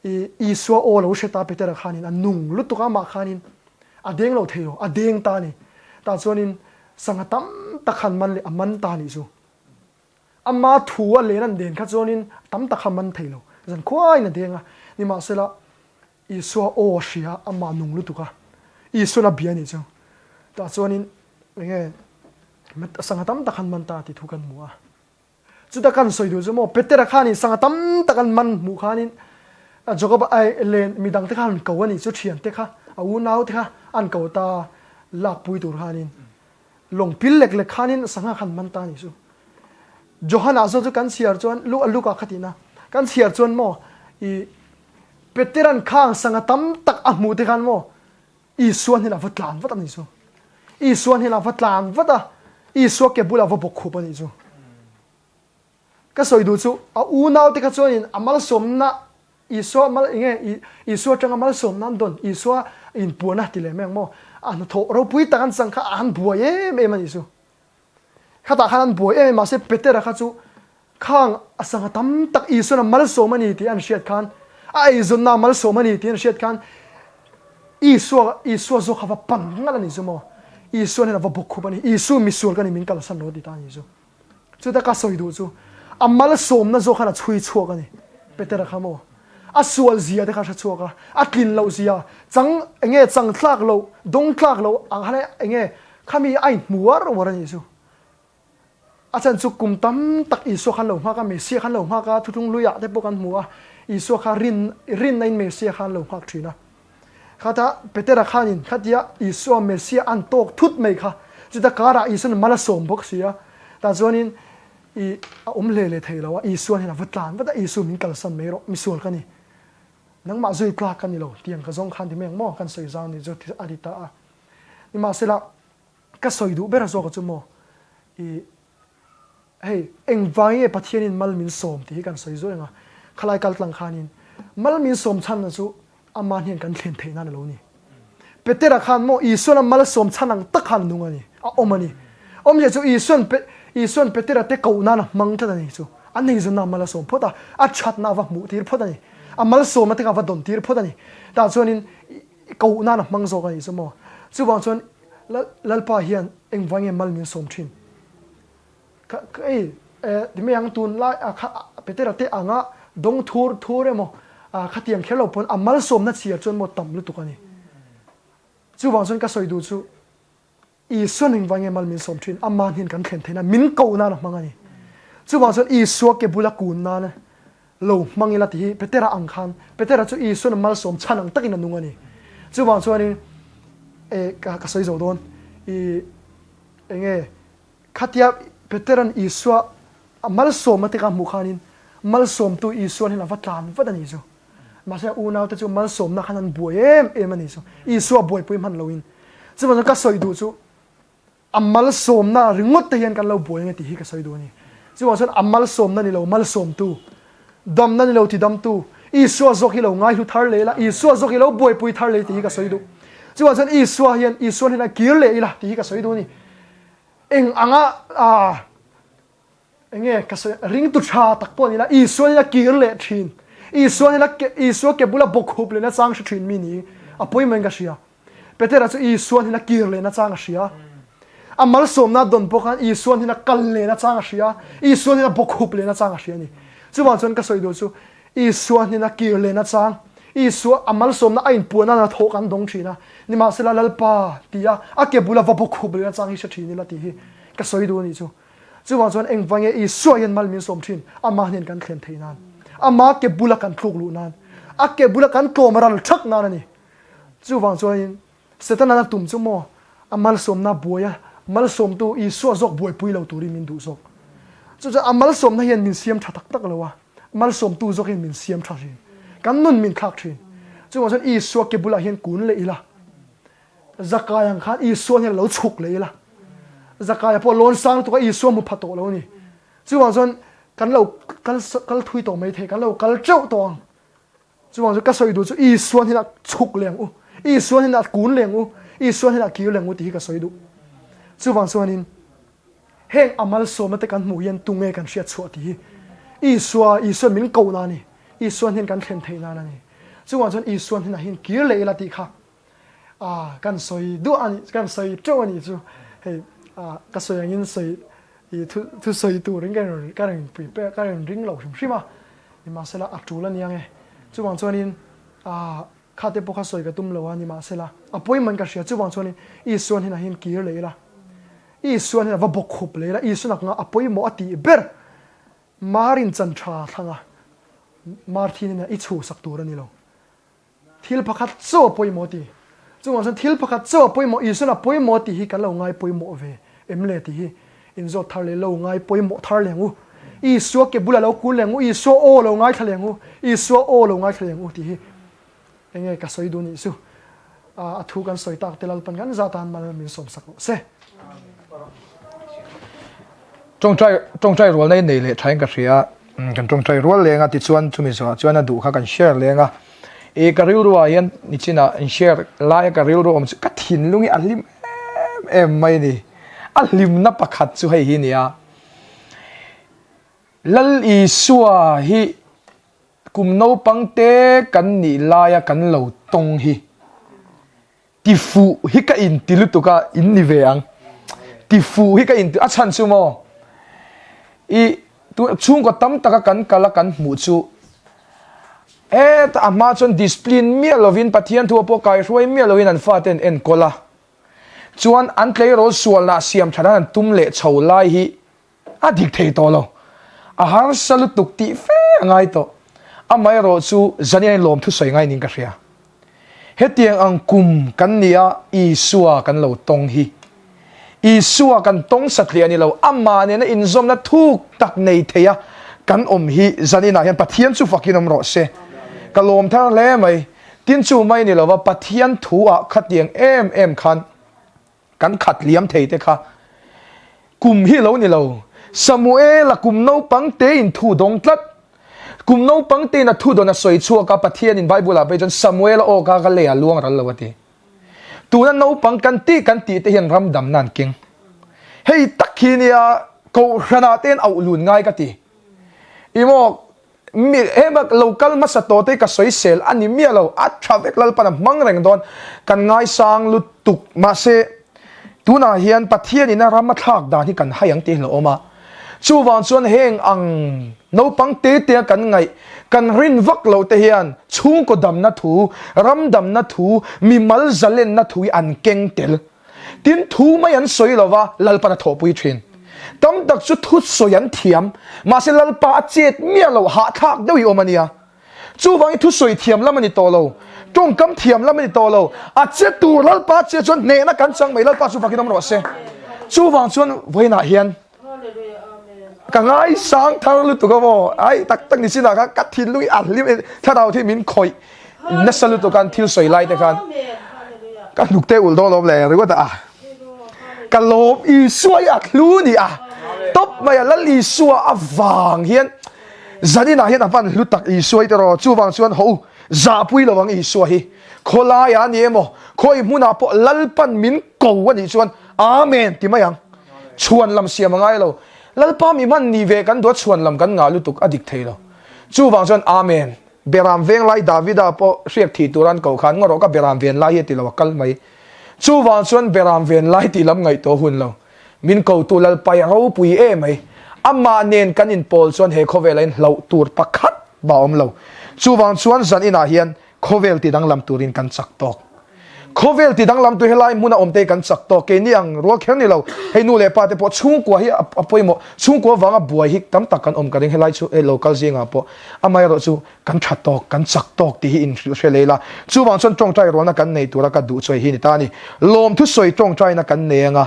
I Isua aw lo hre ta Petera khanin a nung lutuk a, amah khanin a deng lo thei lo, a deng ta a ni. Tah chuanin sangha tam tak khan man leh a man ta a nih chu. Ama thu a len an den kha chuanin tam tak kha man thei lo, zan khuaiin a deng a. Nimahsela, Isua aw a hria a, amah nung lutuk a, Isuan a bia a nih chu. Tah chuanin enge sangha tam tak khan man ta tih thu kan hmu a. Chuta kan sawi duh chu maw Petera khanin sangha tam tak an man hmuh khanin Jakob ai len midang te kha an ko a nih chu thian te kha a unau te kha an ko ta lakpui tur khanin lawng pil lek lek khanin sangha khan man ta a nih chu. Johana zawk chu kan chhiar chuan Lu a Luka kha tihna kan chhiar chuan maw i Peteran khang sangha tam tak a hmuh te khan maw Isua hnenah va tlan vat a nih chu. Isua hnenah va tlan vat a, Isua ke bulah va bawk khup a nih chu. Ka sawi duh chu a unaute kha chuanin a malsawmna Isua mal enge Isua atanga malsawmna an dawn, Isua inpuana ti leh mai ang maw, a hnathawh ropui tak an chang kha an buai em em a nih chu. Khatah khan an buai em em mahse Petera kha chu khang a sangha tam tak Isuan a malsawm a ni tih an hriat khan, a eizawnna a malsawm a ni tih an hriat khan Isua Isua zawk kha va pan ngalh a ni chu maw? Isuan hian a va bawk khup a ni. Isu misual ka ni min kalsan rawh ti ta a ni chu. Chuta ka sawi duh chu a malsawmna zawk khan a chhui chhuak a ni. Petera kha maw? A sual zia te kha a hre chhuak a, a tlin loh zia, chang enge chang tlak loh, dawng tlak loh ang khan enge khami a inhmu uar uar a nih chu. A chhan chu kum tam tak Isua khan lo nghak a, Messia khan lo nghak a, thuthlung hluiah te pawh kan hmu a, Isua kha rin rinna in Messia khan lo nghak thin a. Khata Petera khanin khatia Isua Messia an tawk thut mai kha, chuta karah Isuan mal a sawm bawk si a, tah chuanin i a awm hle leh thei lo a, Isuan hian a va tlan vat a, Isu min kalsan mai rawh, misual ka ni, nangmah zui tlak ka ni lo, tiang ka zawng khan ti mai ang maw, kan sawi zau ni chu a ti ta a. Nimahsela, ka sawi duh ber zawk chu maw, i hei engvang nge Pathianin mal min sawm tih hi kan sawi zuai ang a, khalai kal tlang khanin mal min sawm chhanna chu Ama hnen kan thlen theih nan a lo ni. Petera khan maw Isuan a malsawm chhan ang tak khan a nung a ni, a awm a ni. Awmzia chu Isuan Pe Isuan Petera te koh nan a hmang tlat a ni chu. A neizawnna a mal a sawm phawt a, a thatna a va hmuh tir phawt a ni. A malsawmna te kha a va dawn tir phawt a ni. Tah chuanin koh nan a hmang zawk a ni chu maw. Chuvang chuan Lal Lalpa hian engvai nge mal min sawm thin? Ka ka ei eh ti mai ang tun lai a kha Petera te anga dawng thur thur emaw ah khatiang kher lo pawn a malsawmna chhiar chuan maw tam lutuk a ni. Chuvang chuan ka sawi duh chu Isua ning vai nge mal min sawm thin ama hnen kan thlen theihna min koh nan a hmang a ni. Chuvang chuan Isua ke bula kun nan lo hmang ila tih hi Petera ang khan Petera chu Isuan a malsawm chhan ang takin a nung a ni. Chuvang chuanin eh ka ka sawi zo dawn i enge Khatia Petera'n Isua a malsawmna te kha a hmuh khanin malsawmtu Isuan hian a va tlan vat a nih chu. Mahse a unaute chu malsawmna khan an buai em em a nih chu. Isua buaipui hman loin. Chuvang chuan ka sawi duh chu a malsawmna ringawt te hian kan lo buai ange tih hi ka sawi duh a ni. Chuvang chuan a malsawmna ni lo malsawmtu, damna ni lo tidamtu, Isua zawk hi lo ngaihlu thar leh ila, Isua zawk hi lo buaipui thar leh tih hi ka sawi duh. Chuvang chuan Isua hian Isuan hian a kir leh ila tih hi ka sawi duh a ni. Eng anga ah enge ka sawi ringtu tha tak pawh ni la Isua in a kir leh thin Isua in a Isua ke bula bawk hup leh na chang hre thin mi ni a pawimawh in ka hria. Petera chu Isuan hin a kir lehna chang a hria. A malsawmna dawn pawh khan Isuan hin a kal lehna chang a hria. Isuan hin a bawkhup lehna chang a hria a ni. Chuvang chuan ka sawi duh chu Isuan hin a kir lehna chang, Isua a malsawmna a inpuahna hna thawh kan dawng thin a, nimahsela Lalpa tia a ke bula va bawkhup lehna chang hi hre thin ila tih hi ka sawi duh a nih chu. Chuvang chuan engvang nge Isua hian mal min sawm thin? Amah hnen kan thlen theih nan, ama ke bula kan tluk luh nan, a ke bula kan tlawm ral thak nan a ni. Chuvang chuanin Setana a tum chu maw a malsawmna buai a, malsawmtu Isua zawk buaipui lo turin min duh zawk. Chu chuan a malsawmna hian min siam tha tak tak lo a, malsawmtu zawk hian min siam tha thin. Kan nun min thlak thin. Chuvang chuan Isua ke bulah hian kun leh ila, Zakai ang khan Isua hian lo chhuk leh ila. Zakaia pawh lawn sang lutuk a Isua hmu pha tawh lo a ni. Chuvang chuan kan lo kal kal thui tawh mai thei, kan lo kal teuh tawh ang. Chuvang chuan ka sawi duh chu Isua hnenah chhuk leh ang u, Isua hnenah kun leh ang u, Isua hnenah kir leh ang u tih hi ka sawi duh. Chuvang chuanin heng a malsawmna te kan hmuh hian tunge kan hriat chhuah tih hi Isua, Isua min koh na a ni, Isua hnen kan thlen theih nan a ni. Chuvang chuan Isua hnenah hian kir leh ila tih kha Ah, kan sawi duah a nih, kan sawi teuh a nih chu. Hei, ah, ka sawi angin sawi, i thu, thu sawi turin ka rawn, ka rawn prepare, ka rawn ring lo hrim hrim a. Nimahsela, a tul a nia nge. Chuvang chuanin, ah, khate pawh kha sawi ka tum lo a, nimahsela, a pawimawhin ka hria. Chuvang chuanin, Isuan hinah hian kir leh ila, Isuan hian a va bawk khup leh ila, Isuan a kawngah a pawimawh a tih ber, Marin chan tha thlang a, Marthin ina i chhuhsak tur a ni lo. Thil pakhat chauh a pawimawh ti. Chungah chuan thil pakhat chauh a pawimawh, Isuan a pawimawh tih hi kan lo ngai pawimawh ve em le tih hi inzawt thar leh lo ngai pawimawh thar leh ang u. Isua ke bulah lo kul leh ang u, Isua aw lo ngaithla leh ang u, Isua aw lo ngaithla leh ang u tih hi enge ka sawi duh nih chu. A thu kan sawi tak te Lalpan kan zat tan mal min sawmsak rawh se. Tawngtai tawngtai rualna i nei leh thain ka hria. Kan tawngtai rual leng a tichuan chumi zawhah chuan a duh kha kan share leng a. I ka rilruah hian nichinah in share laia ka rilru awm chu ka thinlung hi a hlim em em mai a ni. A hlimna pakhat chu hei hi a ni a. Lal Isua hi kum naupang te kan nih laia kan lo tawng hi. Ti fuh hi ka in ti lutuk a, in ni ve ang. Ti fuh hi ka in ti, a chhan chu maw? I tu chhungkaw tam taka kan kal a kan hmuh chu heta a hma chuan discipline miah lovin Pathian thu a pawh kaihruai miah lovin an fate an enkawl a. Chuan an tleirawl sualna siam that an tum leh chho lai hi A dik thei tawh lo. A harsa lutuk tih fe a ngai tawh. Amaherawh chu Zaniain lawm thusawi ngai niin ka hria. Hetiang ang kum kan nia Isua kan lo tawng hi. Isua kan tawng satliah a ni lo, amah nena inzawmna thuk tak nei theia kan awm hi Zaninah hian Pathian chu fakin awm rawh se. Ka lawm thar hle mai. Tin chu mai ni lova Pathian thu ah khatiang em em khan Kan khat liam thei te kha kum hi lo ni lo. Samuela kum naupang tein thu dawng tlat. Kum naupang tein a thu dawn a sawi chhuak a, Pathianin Bible ah phei chuan Samuela aw kha ka lei ah luang ral lo a ti. Tuna naupang kan tih kan tih te hian ram damna an keng. Hei tak hi nia Kohhran ah te hian auh lun ngai ka ti. Ih maw Mi hema lo kal hmasa tawh te ka sawisel a ni miah lo, a tha vek Lalpan a hmang reng dawn, kan ngaisang lutuk. Mahse, tunah hian Pathianin a ram a thlak dan hi kan hai ang tih hlauhawm a. Chuvang chuan heng ang naupang te te a kan ngaih, kan rin vak loh te hian chhungkaw damna thu, ram damna thu, mimal zalenna thu hi an keng tel. Tin, thu mai an sawi lo va, Lalpan a thawhpui thin. Tam tak chu thu sawi an thiam, mahse Lalpa a chet miah lo, hahthlak deuh i awm a nia. Chuvangin thu sawi thiam lam a ni tawh lo, tawngkam thiam lam a ni tawh lo, a che tur Lalpa che chuan hnehna kan chang mai, Lalpa chu fakin awm rawh se. Chuvang chuan vawiinah hian ka ngaisang thar lutuk a maw, ai tak tak ni chinah khan ka thinlung hi a hlim e, thlarau thi min khawih nasa lutuk an thil sawi lai te khan ka hnuk te ulh dawn lawm le ringawt a, ka lawm Isua hi a hlu ni a, tawp mai a Lal Isua avang hian zaninah hian a van hlu tak Isua hi tiraw, chuvang chuan ho zahpui lo ang Isua hi khawlaiah a ni emaw khawi hmunah pawh Lalpan min ko a nih chuan Amen ti mai ang. Chhuan lam siam a ngai lo. Lalpa mi hman ni ve kan duat chhuan lam kan ngah lutuk a dik thei lo. Chuvang chuan Amen. Beram veng lai Davida pawh hriak thih tur an koh khan ngaw rawh ka beram ven lai hi a ti lo a kal mai. Chuvang chuan beram ven lai tih lam ngaihtuah hun lo. Min kotu Lalpai a ropui em mai. Amah nen kan inpawl chuan he khawvelah in hlauh tur pakhat va awm lo. Chuvang chuan zan inah hian khawvel ti danglam turin kan chak tawk. Khawvel ti danglam tu helai hmuna awm te hi kan chak tawk. Keini ang rual kher ni lo. Hei nu leh pa te pawh chhungkua hi a pawimawh. Chhungkua vanga buai hi tam tak kan awm ka ring helai chu hei lo kal zingah pawh. Amaherawh chu kan tha tawk, kan chak tawk tih hi inhrilh hre lei la. Chuvang chuan tawngtai rualna kan nei tura ka duh chuai hi ni ta a ni. Lawmthu sawi tawngtaina kan nei anga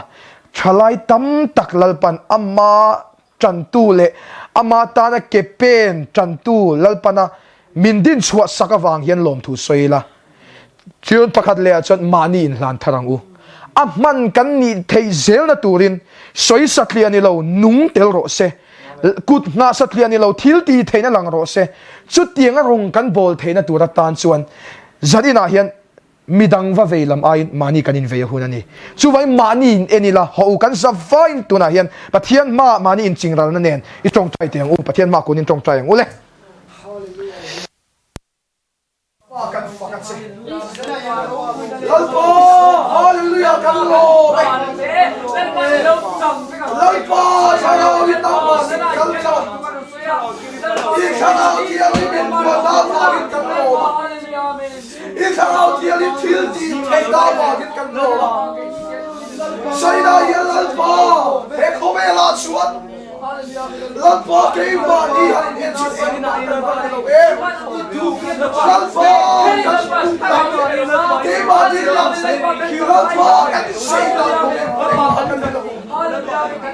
thalai tam tak Lalpan ama tantu leh ama tana ke pen tantu Lalpana min din chhuah sak avang hian lawmthu sawi la. Chuan pakhat lehah chuan mahni inhlan thar ang u. A hman kan nih theih zelna turin sawi satliah ni lo nung tel rawh se. Kut nghah satliah ni lo thil ti theihna lang rawh se. Chutianga rawng kan bawl theihna tur atan chuan zaninah hian midang va vei lam aiin mahni kan invei a hun a ni. Chuvangin mahni in en ila, haw u kan za vaiin tunah hian Pathian hmaah mahni inchingralna nen i tawngtai teh ang u, Pathian hmaah kunin tawngtai ang u le. Pa kan fak a che. Lalpa Hallelujah kan lawm e. Lalpa thlarau in nangmah sin kal tlang a. I thlarau thianghlim in buat avangin kan lawm a. I thlarau thianghlim thil tih theih avangin kan lawm a. Saina hian Lalpa he khawvelah chuan Lalpa keimahni han in en chu engmah kan va ni lo em? Lalpa kan tum dan keimahni lam Lalpa kan sei dan pawh engmah kan ni lo.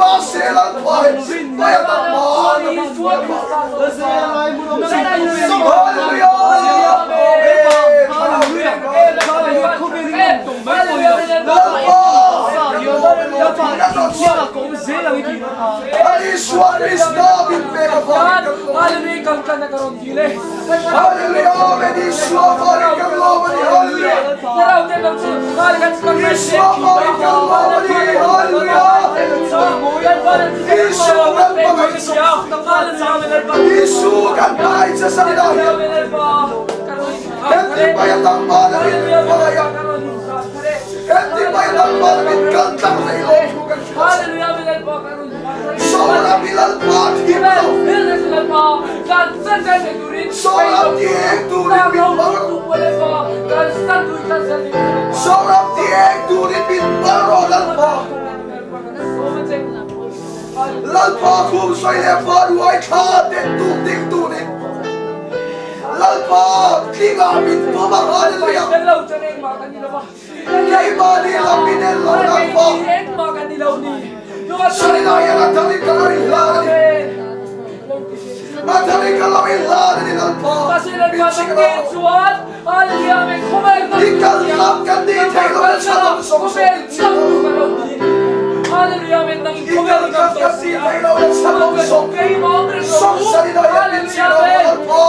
Mahse Lalpa he mai a dang man a hmu Lalpa. Hallelujah! Lalpa Isua Krista min pek avangin kan lawm. Hallelujah! Amen! Isua avangin kan lawm a ni. Hallelujah! Isua avangin kan lawm a ni. Hallelujah! Isu kan hmangaih che. Isu kan hmangaih che Sanina hian heti mai a dang mana min hmangaih a. Heti mai Lalpa min kal tlang leh lawm thu kan hria che. Zoram hi Lalpa thim lo. Zoram ti eng turin min hmang rawh. Zoram ti eng turin min hmang rawh Lalpa. Lalpa khum sawi leh pa ruai thla den tuk ding turin Lalpa tlingah min pawm a Hallelujah. Keimahni lam in en lo Lalpa. Saina hian a tharin ka lo inhlan a ni. A tharin ka lo inhlan a ni Lalpa. Min ching rawh. I kal lam kan ni thei lo na chhan awm zawng zawng min ching rawh. I kal lam kan ni thei lo na chhan awm zawng zawng Saina hian min ching rawh Lalpa.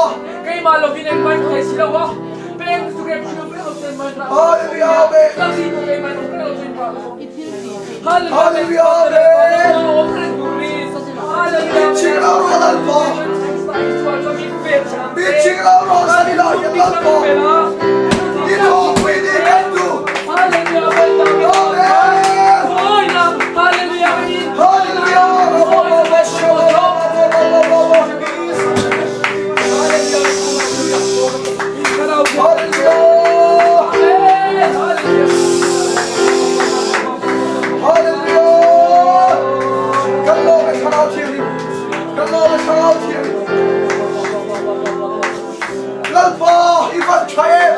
Lalpa i van tha em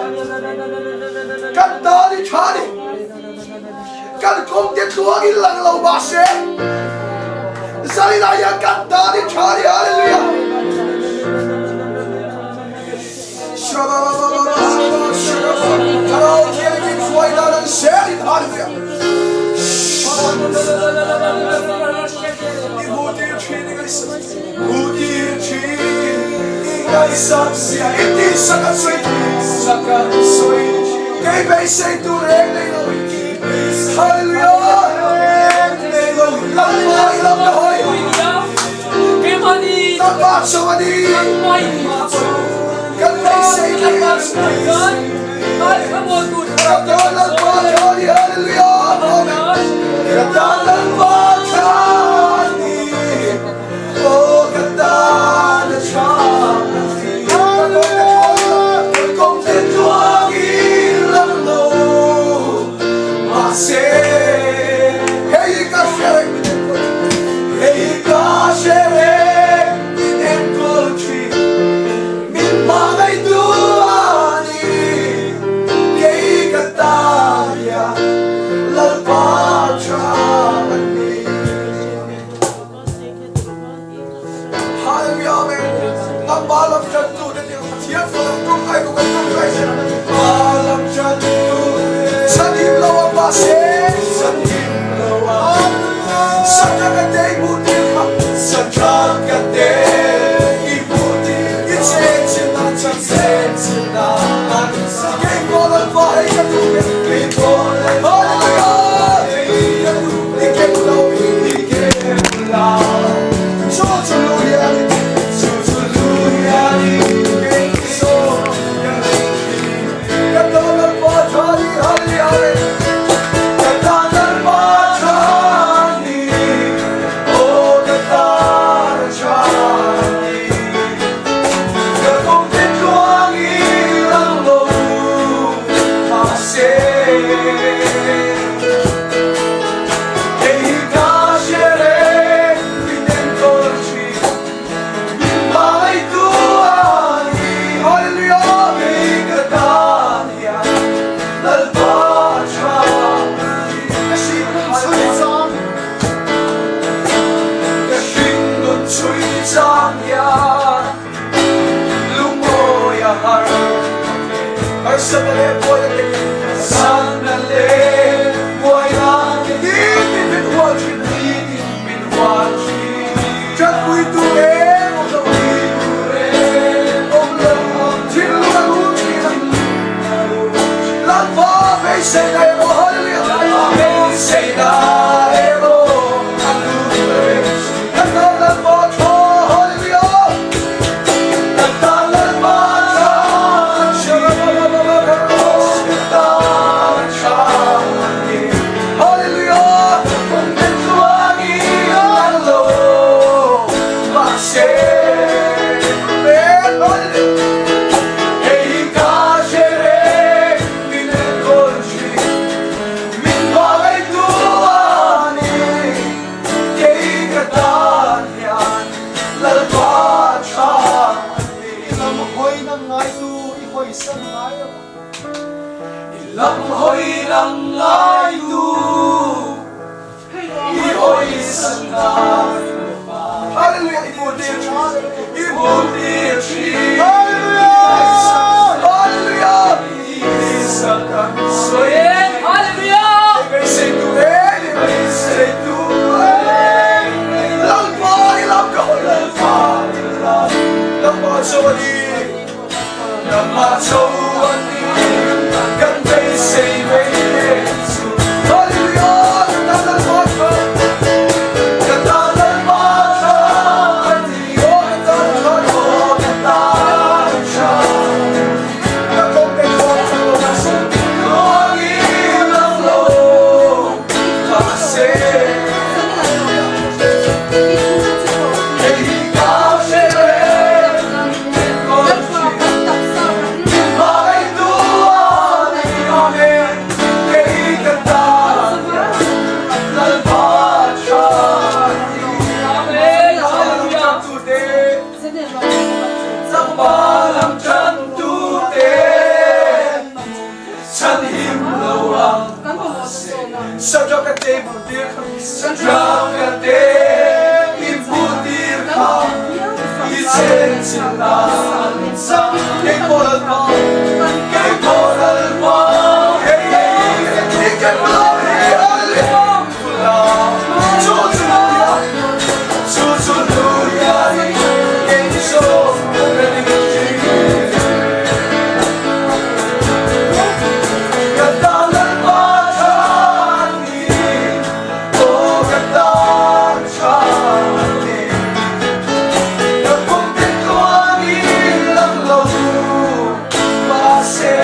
kan tan i tha ni kan kawng te tluang in lang lo mahse zalinah hian kan tan i tha ni hallelujah Hallelujah. Ka tan Lalpa tha ni Hallelujah Amen Ka tan Lalpa tha ni Aw ka tan a tha ni Ka kawng te tluangin lang lo Mahse hei ka hre reng min enkawl thin Hei ka hre reng min enkawl thin Min hmangaih duh a ni Kei ka tan hian Lalpa tha a ni. Hallelujah Amen Nangmah lam ṭantu te tir Pathian falam ṭawngṭai tu kan ṭawngṭai zel Nangmah lam ṭantu Chhanhim lo a mahse Chhanhim lo a Satha ka te i hmuh tir kha Satha ka te i hmuh tir I chen chilh nan I chen chilh nan Kei pawh Lalpa hei ka duh ve Kei pawh Lalpa hei ka duh ve I ken lo I ken lo Chu chu lu hian Chu chu lu hian Kei saw ka ring Ka tan Lalpa tha ni Hallelujah Ka tan Lalpa tha ni Aw ka tan tha ni Ka kawng te tluang i lang lo Mahse Kei hi ka hre reng min enkawl thin Min hmangaihtu a ni Hallelujah Kei ka tan hian Lalpa tha ni Ka hringnun chhui chang Ka hringnun chhui chang hian Lungawi a har Harsatna leh buaina te Harsatna leh buaina te Nitin min hual thin Nitin min hual thin Tanpuitu reng awm lo Tanpuitu reng awm lo Thinlung a rum thin a Lalpa beiseina emaw Hallelujah Lalpa beiseina emaw a lut reng Kan tan Lalpa tha Hallelujah Kan tan Lalpa tha Kan tan tha Hallelujah Kawng te tluangin an lo mahse Hallelujah Hei hi ka hre reng min enkawl thin Min hmangaihtu a ni Kei ka tan hian Lalpa tha a ni. I lam hawi nang ngaitu i hawisan ngai lo va. I lam hawi nang ngaitu i hawisan ngai lo va. Hallelujah i hmu tir thin i hmu tir thin Hallelujah Hallelujah Isa kan sawi Hallelujah I beisei tu reng i beisei tu reng Lalpa i lam ka hawi Lalpa i lam Nangmah cho a ni Nangmah cho a ni Kan beisei mai chu Hallelujah Ka tan Lalpa tha Ka tan Lalpa tha a ni Aw ka tan tha Aw ka tan tha Ka kawng te kawng chu Tluangin lang lo mahse Hei hi ka hre reng enkawl thin Min hmangaihtu a ni Amen Kei ka tan hian Lalpa tha ni Hallelujah Lalpa lam tantute Chhanhim lo ang mahse Sadraka te hmuh tir kha Sadraka te i hmuh tir kha I chen chin nan Kei pawh Lalpa Kei pawh Lalpa Hei i ken lo hi Hallelujah Chu chu luia Chu chu luia Kei zawk ka ring thin Ka tan Lalpa tha ni Aw ka tan tha ni Ka kawng te tluangin lang lo mahse.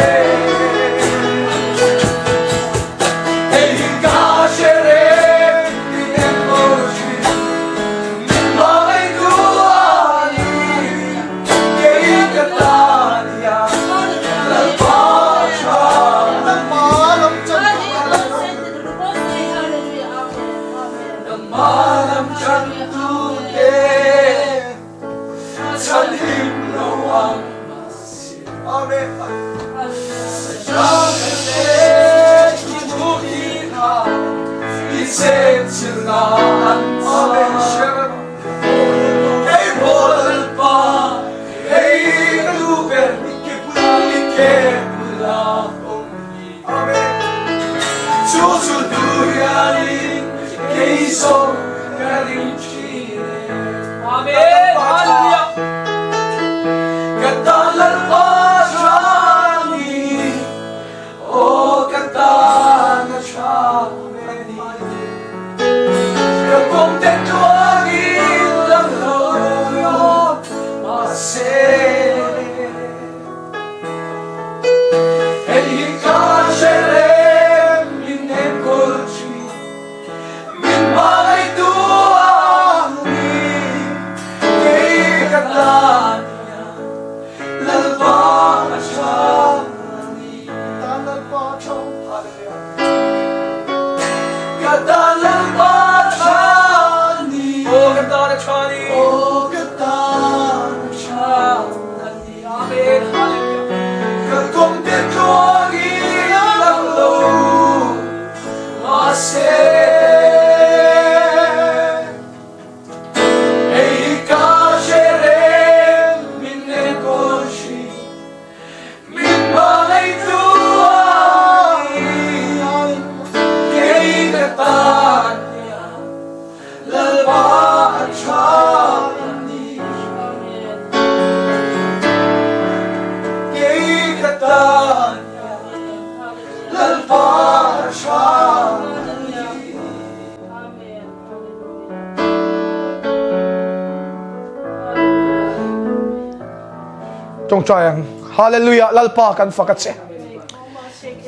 Tawngtai ang. Hallelujah Lalpa kan fak a che.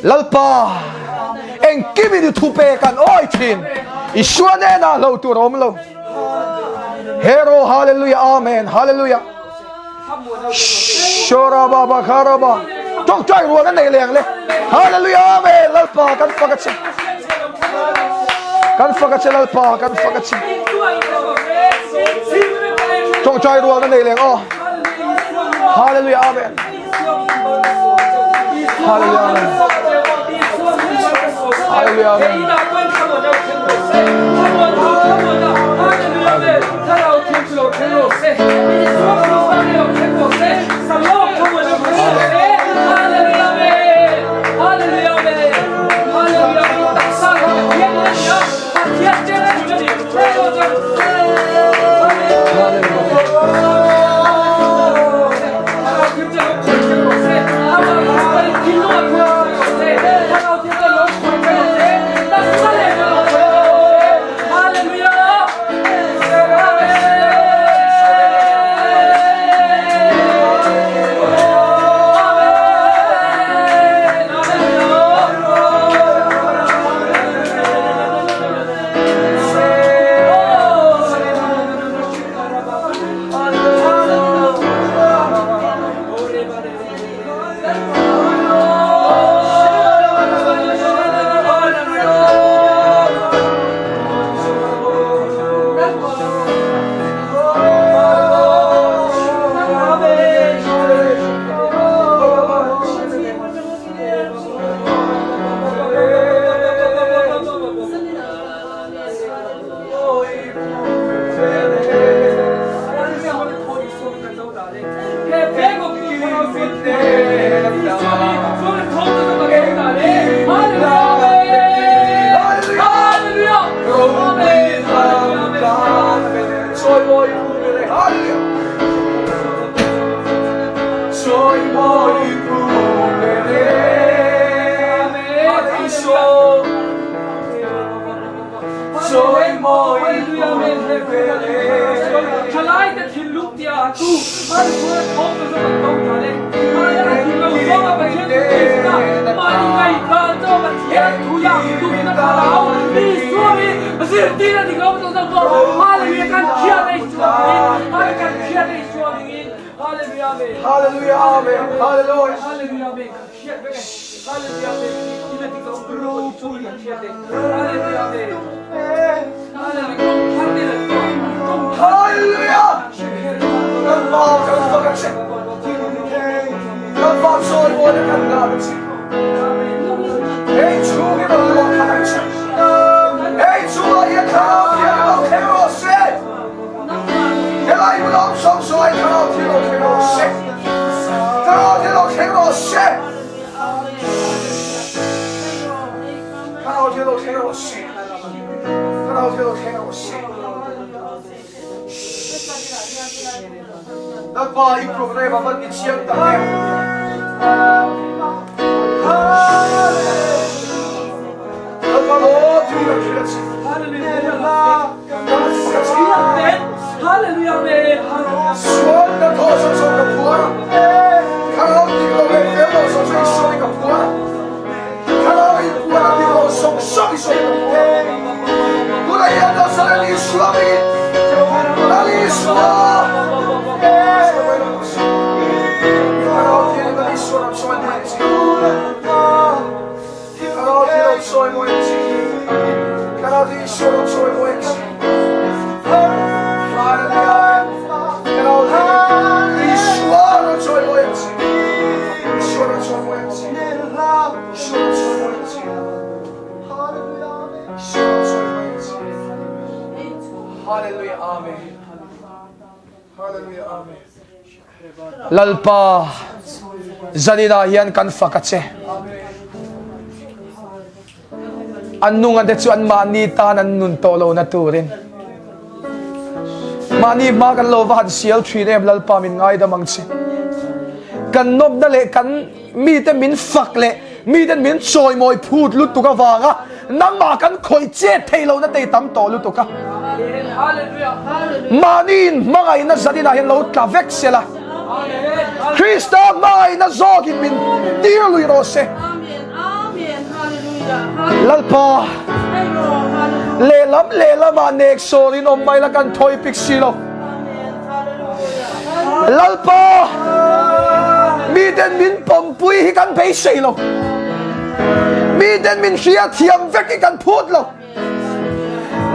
Lalpa engkim in i thu pe kan awi thin. Isua nena lo tur awm lo. Hero hallelujah amen hallelujah. Shora baba kharaba. Tawngtai rual a nei leng le. Hallelujah amen Lalpa kan fak a che. Kan fak a che Lalpa kan fak a che. Tawngtai rual na nei leng aw. Hallelujah amen. Hallelujah amen. Hallelujah amen. Hallelujah amen hallelujah Hallelujah Lalpa kan fak a che Lalpa chawi mawi kan ngah a che Hei chhung in a luah khat ang che Hei chungah hian thlarau thiang lo thleng rawh se Helai hmun a awm sawng sawng ai thlarau thiang lo thleng rawh se Thlarau thiang lo thleng rawh se Thlarau thiang lo thleng rawh se Thlarau thiang lo thleng rawh se Lalpa i program a van ni chiang tak em. Lalpa maw thu kan hrilh a che. Sual na thaw sawng sawng ka phuar a. Thlarau dik lo leh fel lo sawng sawng i sawi ka phuar a. Thlarau in puan a dik lo sawng sawng i sawi ka phuar a. Tunah hian Nazareth Isua hmingin Lal Isua Thlarau thianghlim Lal Isua ram sawi mawi ang che. Thlarau thianghlim ram sawi mawi ang che. Thlarau thianghlim Isua ram sawi mawi ang che. Hallelujah. Thlarau thianghlim Isua ram sawi mawi ang che. Isua ram sawi mawi ang che. Isua ram sawi mawi ang che. Hallelujah Amen Hallelujah Amen Lalpa zaninah hian kan fak a che an nunga te chu an mahni tan an nun tawh lo na turin mahni hma kan lo va han sial thin em Lalpa min ngaidam ang che kan nawmna leh kan Mite min fak leh miten min chawimawi phut lutuk avanga nangmah kan khawih chet theih lohna te i tam tawh lutuk a. Mahni in hmangaihna zaninah hian lo tla vek se la. Krista hmangaihna zawkin min tir lui rawh se. Lalpa, lehlam lehlamah nek sawrin awm mai la kan thawi pik si lo. Lalpa, miten min pawmpui hi kan beisei lo. Miten min hriathiam vek hi kan phut lo.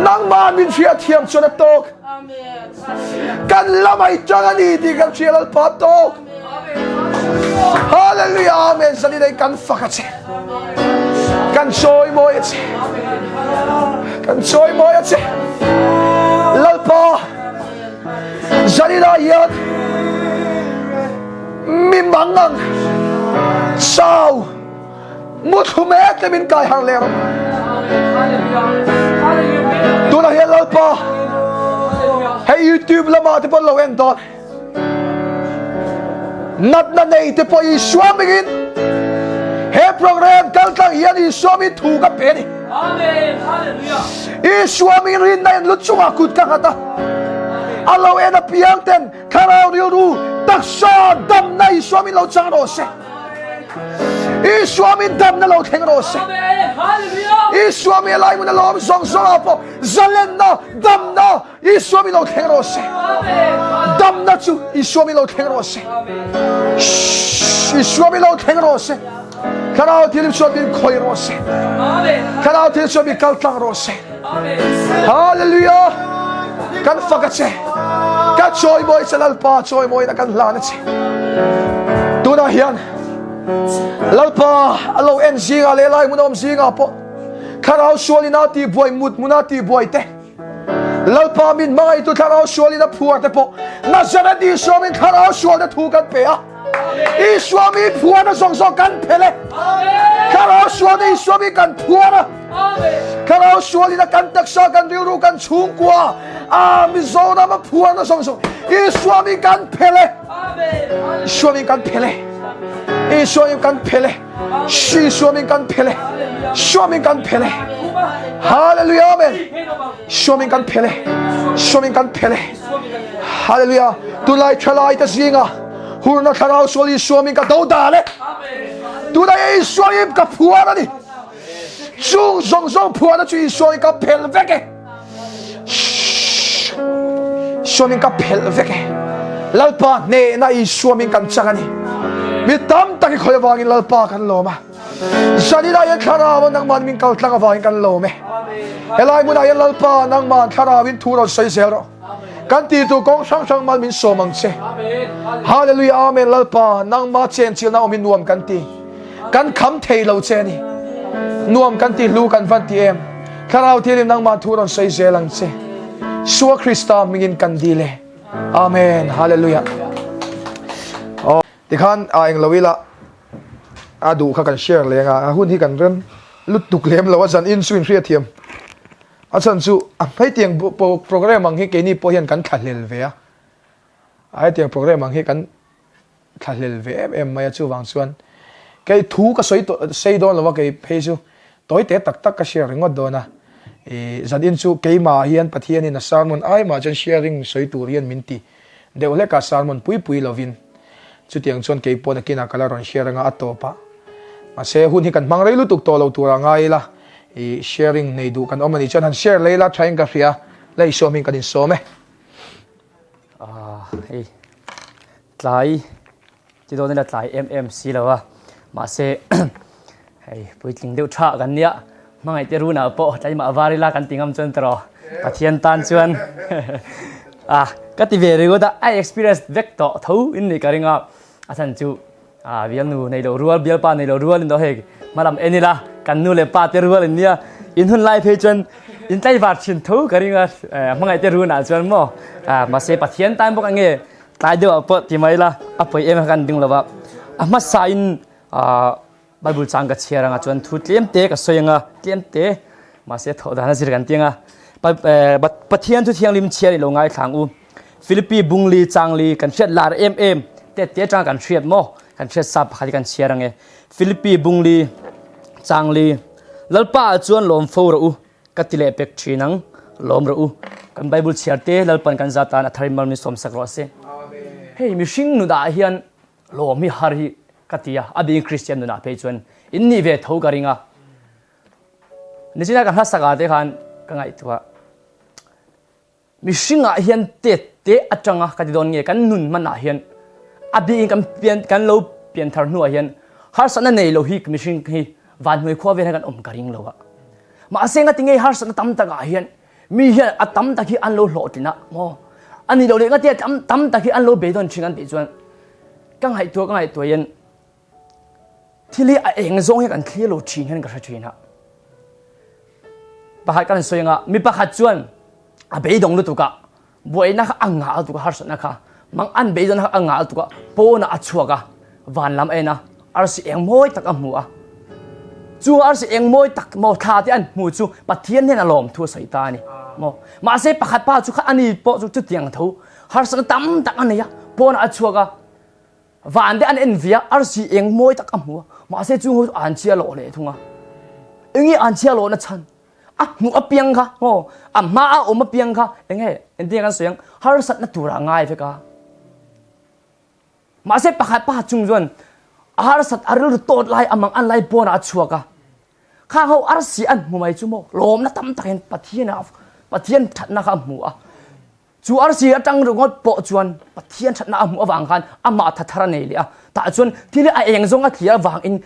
Nangmah min hriathiam chuan a tawk. Kan lamah i tang a ni tih kan hria Lalpa tawk. Hallelujah Amen zanin kan fak a che. Kan chawimawi a che. Kan chawimawi a che. Lalpa zaninah hian mi mangang chau Muthlu mek te min kai har leh rawh. Tunah hian Lalpa hei YouTube lamah te pawh lo en dawn. Natna nei te pawh Isua mingin he program kal tlang hian Isua min thu ka pe ni. Isua min rinna in lu chungah kut ka nghat a. A lo en apiang ten thlarau rilru taksa damna Isua min lo chang rawh se. Isua min damna lo thleng rawh se. Isua mi lai mun a lawm zawng zawng ah pawh zalenna damna Isua min lo thleng rawh se. Damna chu Isua min lo thleng rawh se. Isua min lo thleng rawh se. Thlarau Thianghlim chuan min khawih rawh se. Thlarau Thianghlim chuan min kal tlang rawh se. Hallelujah! Kan fak a che. Ka chawimawi che Lalpa chawimawina kan hlan a che. Tunah hian Lalpa a lo en zingah leh lai hmun awm zingah pawh thlarau sualin a tihbuai mut hmuna tihbuai te Lalpa min hmangaihtu thlarau sualin a phuar te pawh Nazareth Isua min thlarau sual te thu kan pe a. Isua mi phuarna zawng zawng kan phel e. Thlarau sual te Isua mi kan phuar a. Thlarau sualin a kan taksa kan rilru kan chhungkua a Mizoram a phuarna zawng zawng Isua mi kan phel e. Isua mi kan phel e. Isua mi kan phel e. Isua mi kan phel e. Isua mi kan phel e. Hallelujah amen. Isua mi kan phel e. Isua mi kan phel e. Hallelujah. Tunlai thalai te zinga hurna thlarau sual Isua min ka do dal e. Tunai Isua in ka phuar ani. Chung zawng zawng phuarna chu Isua in ka phel vek e. Isua min ka phel vek e. Lalpa hnehna Isua min kan chang ani. Mi tam tak i khawih avangin Lalpa kan lawm a. Zanina hian thlarau a nangman min kal tlang avangin kan lawm e. Helai hmunah hian Lalpa nangman thlarauin thu rawn sawi zel rawh. Kan ti tur kawng hrang hrang mal min sawm ang che. Hallelujah Amen Lalpa nangma chenchilna awm hi nuam kan ti. Kan kham thei lo che ni. Nuam kan ti hlu kan van ti em. Thlarau Thianghlim nangman thu rawn sawi zel ang che. Isua Krista hmingin kan dil e. Amen Hallelujah. Tikhan a englo ila a duh kha kan share leng a, a hun hi kan rem lutuk lem lo a zan in chu in hriatthiam a chhan chu a hetiang program ang hi keini pawh hian kan thlahlel ve a, a hetiang program ang hi kan thlahlel ve em em mai a chuvang chuan kei thu ka sawi tawh sei dawn lo a kei phei chu tawi te tak tak ka share ringawt dawn a ih zan in chu keimah hian Pathianin a sermon ai mah chuan sharing sawi tur hian min ti Deuh hlekah sermon pui pui lovin chutiang chuan kei pawh nakinah ka la rawn share anga a tawp a. Mahse hun hi kan hmang rei lutuk tawh lo turah ngai ila i sharing nei duh kan awm a nih chuan han share lei la thain ka hria la i sawm in kan insawm e. Ahh hei tlai Ti dawn ila tlai em em si lo a, mahse hei puitling deuh tha kan nia, hmangaih te runah pawh tlaimah var ila kan ti ngam chuan tawh Pathian tan chuan a ka ti ve ringawt a, a experience vek tawh tho in nih ka ring a, a chhan chu a bialnu nei loh rual bialpa nei loh rual in daw hei hmalam en ila kan nu leh pa te rual in nia, in hun lai phei chuan in tlaivar thin tho ka ring a, hmangaih te runah chuan maw mahse Pathian tan bawk ange Tlai deuh ah pawh ti mai la, a pawi em kha kan ding lo va. A hmasa in Bible chang ka chhiar anga chuan thu tlem te ka sawi anga, tlem te mahse thawh dan a zir kan ti anga. Pathian thu thianghlim chhiar i lo ngaithlang u. Philippi bungli changli kan hriat lar em em te te atanga kan hriat maw? Kan hriat sa pakhat hi kan chhiar ange. Philippi bungli changli Lalpa ah chuan lawm fo rawh u. Ka ti leh pek thin ang, lawm rawh u. Kan Bible chhiar te Lalpan kan za tan a thar in mal min sawmsak rawh se. Hei mihring nunah hian lawm hi har hi ka ti a, a bikin Kristian nunah phei chuan in nih ve tho ka ring a. Nichina ka hlasak ah te khan ka ngaihtuah mihringah hian tet te atanga ka ti dawn nge kan nun hmanah hian a bikin kan pian kan lo pian thar hnuah hian harsatna nei lo hi mihring hi vanhnuai khua vel hian kan awm ka ring lo a. Mahse ngati nge harsatna tam takah hian Mi hian a tam tak hi an lo hlawhtlin a maw? A nih loh leh ngatia tam tam tak hi an lo beidawn thin an tih chuan ka ngaihtuah ka ngaihtuah hian thil hi a eng zawng hi kan thlir lo thin hian ka hre thin a. Pakhat kan sawi anga mi pakhat chuan a beidawng lutuk a buaina kha a ngah lutuk a harsatna kha mang an beidawn kha a ngah lutuk a pawnah a chhuak a Van lam a en a, arsi eng mawi tak a hmu a. Chu arsi eng mawi tak maw thla te an hmu chu Pathian hnenah lawmthu a sawi ta a ni maw. Mahse pakhat pa chu kha ani pawh chu chutiang tho harsatna tam tak a nei a, pawnah a chhuak a, van te an en ve a, arsi eng mawi tak a hmu a, mahse chung ho chu an chhia lawh leh thung a. Enge an chhia lawhna chhan? A hmuh apiang kha maw, a hma a awm apiang kha enge engtin nge kan sawi ang, harsatna turah a ngai vek a. Mahse pakhat pakhat chung chuan a harsat a rilru tawt lai a mang an lai pawnah a chhuak a. Khang ho arsi an hmu mai chu maw lawmna tam tak hian Pathian a Pathian thatna kha a hmu a. Chu arsi atang ringawt pawh chuan Pathian thatna a hmuh avang khan amah tha thar a nei leh a. Tah chuan thil hi a eng zawng a thlir avangin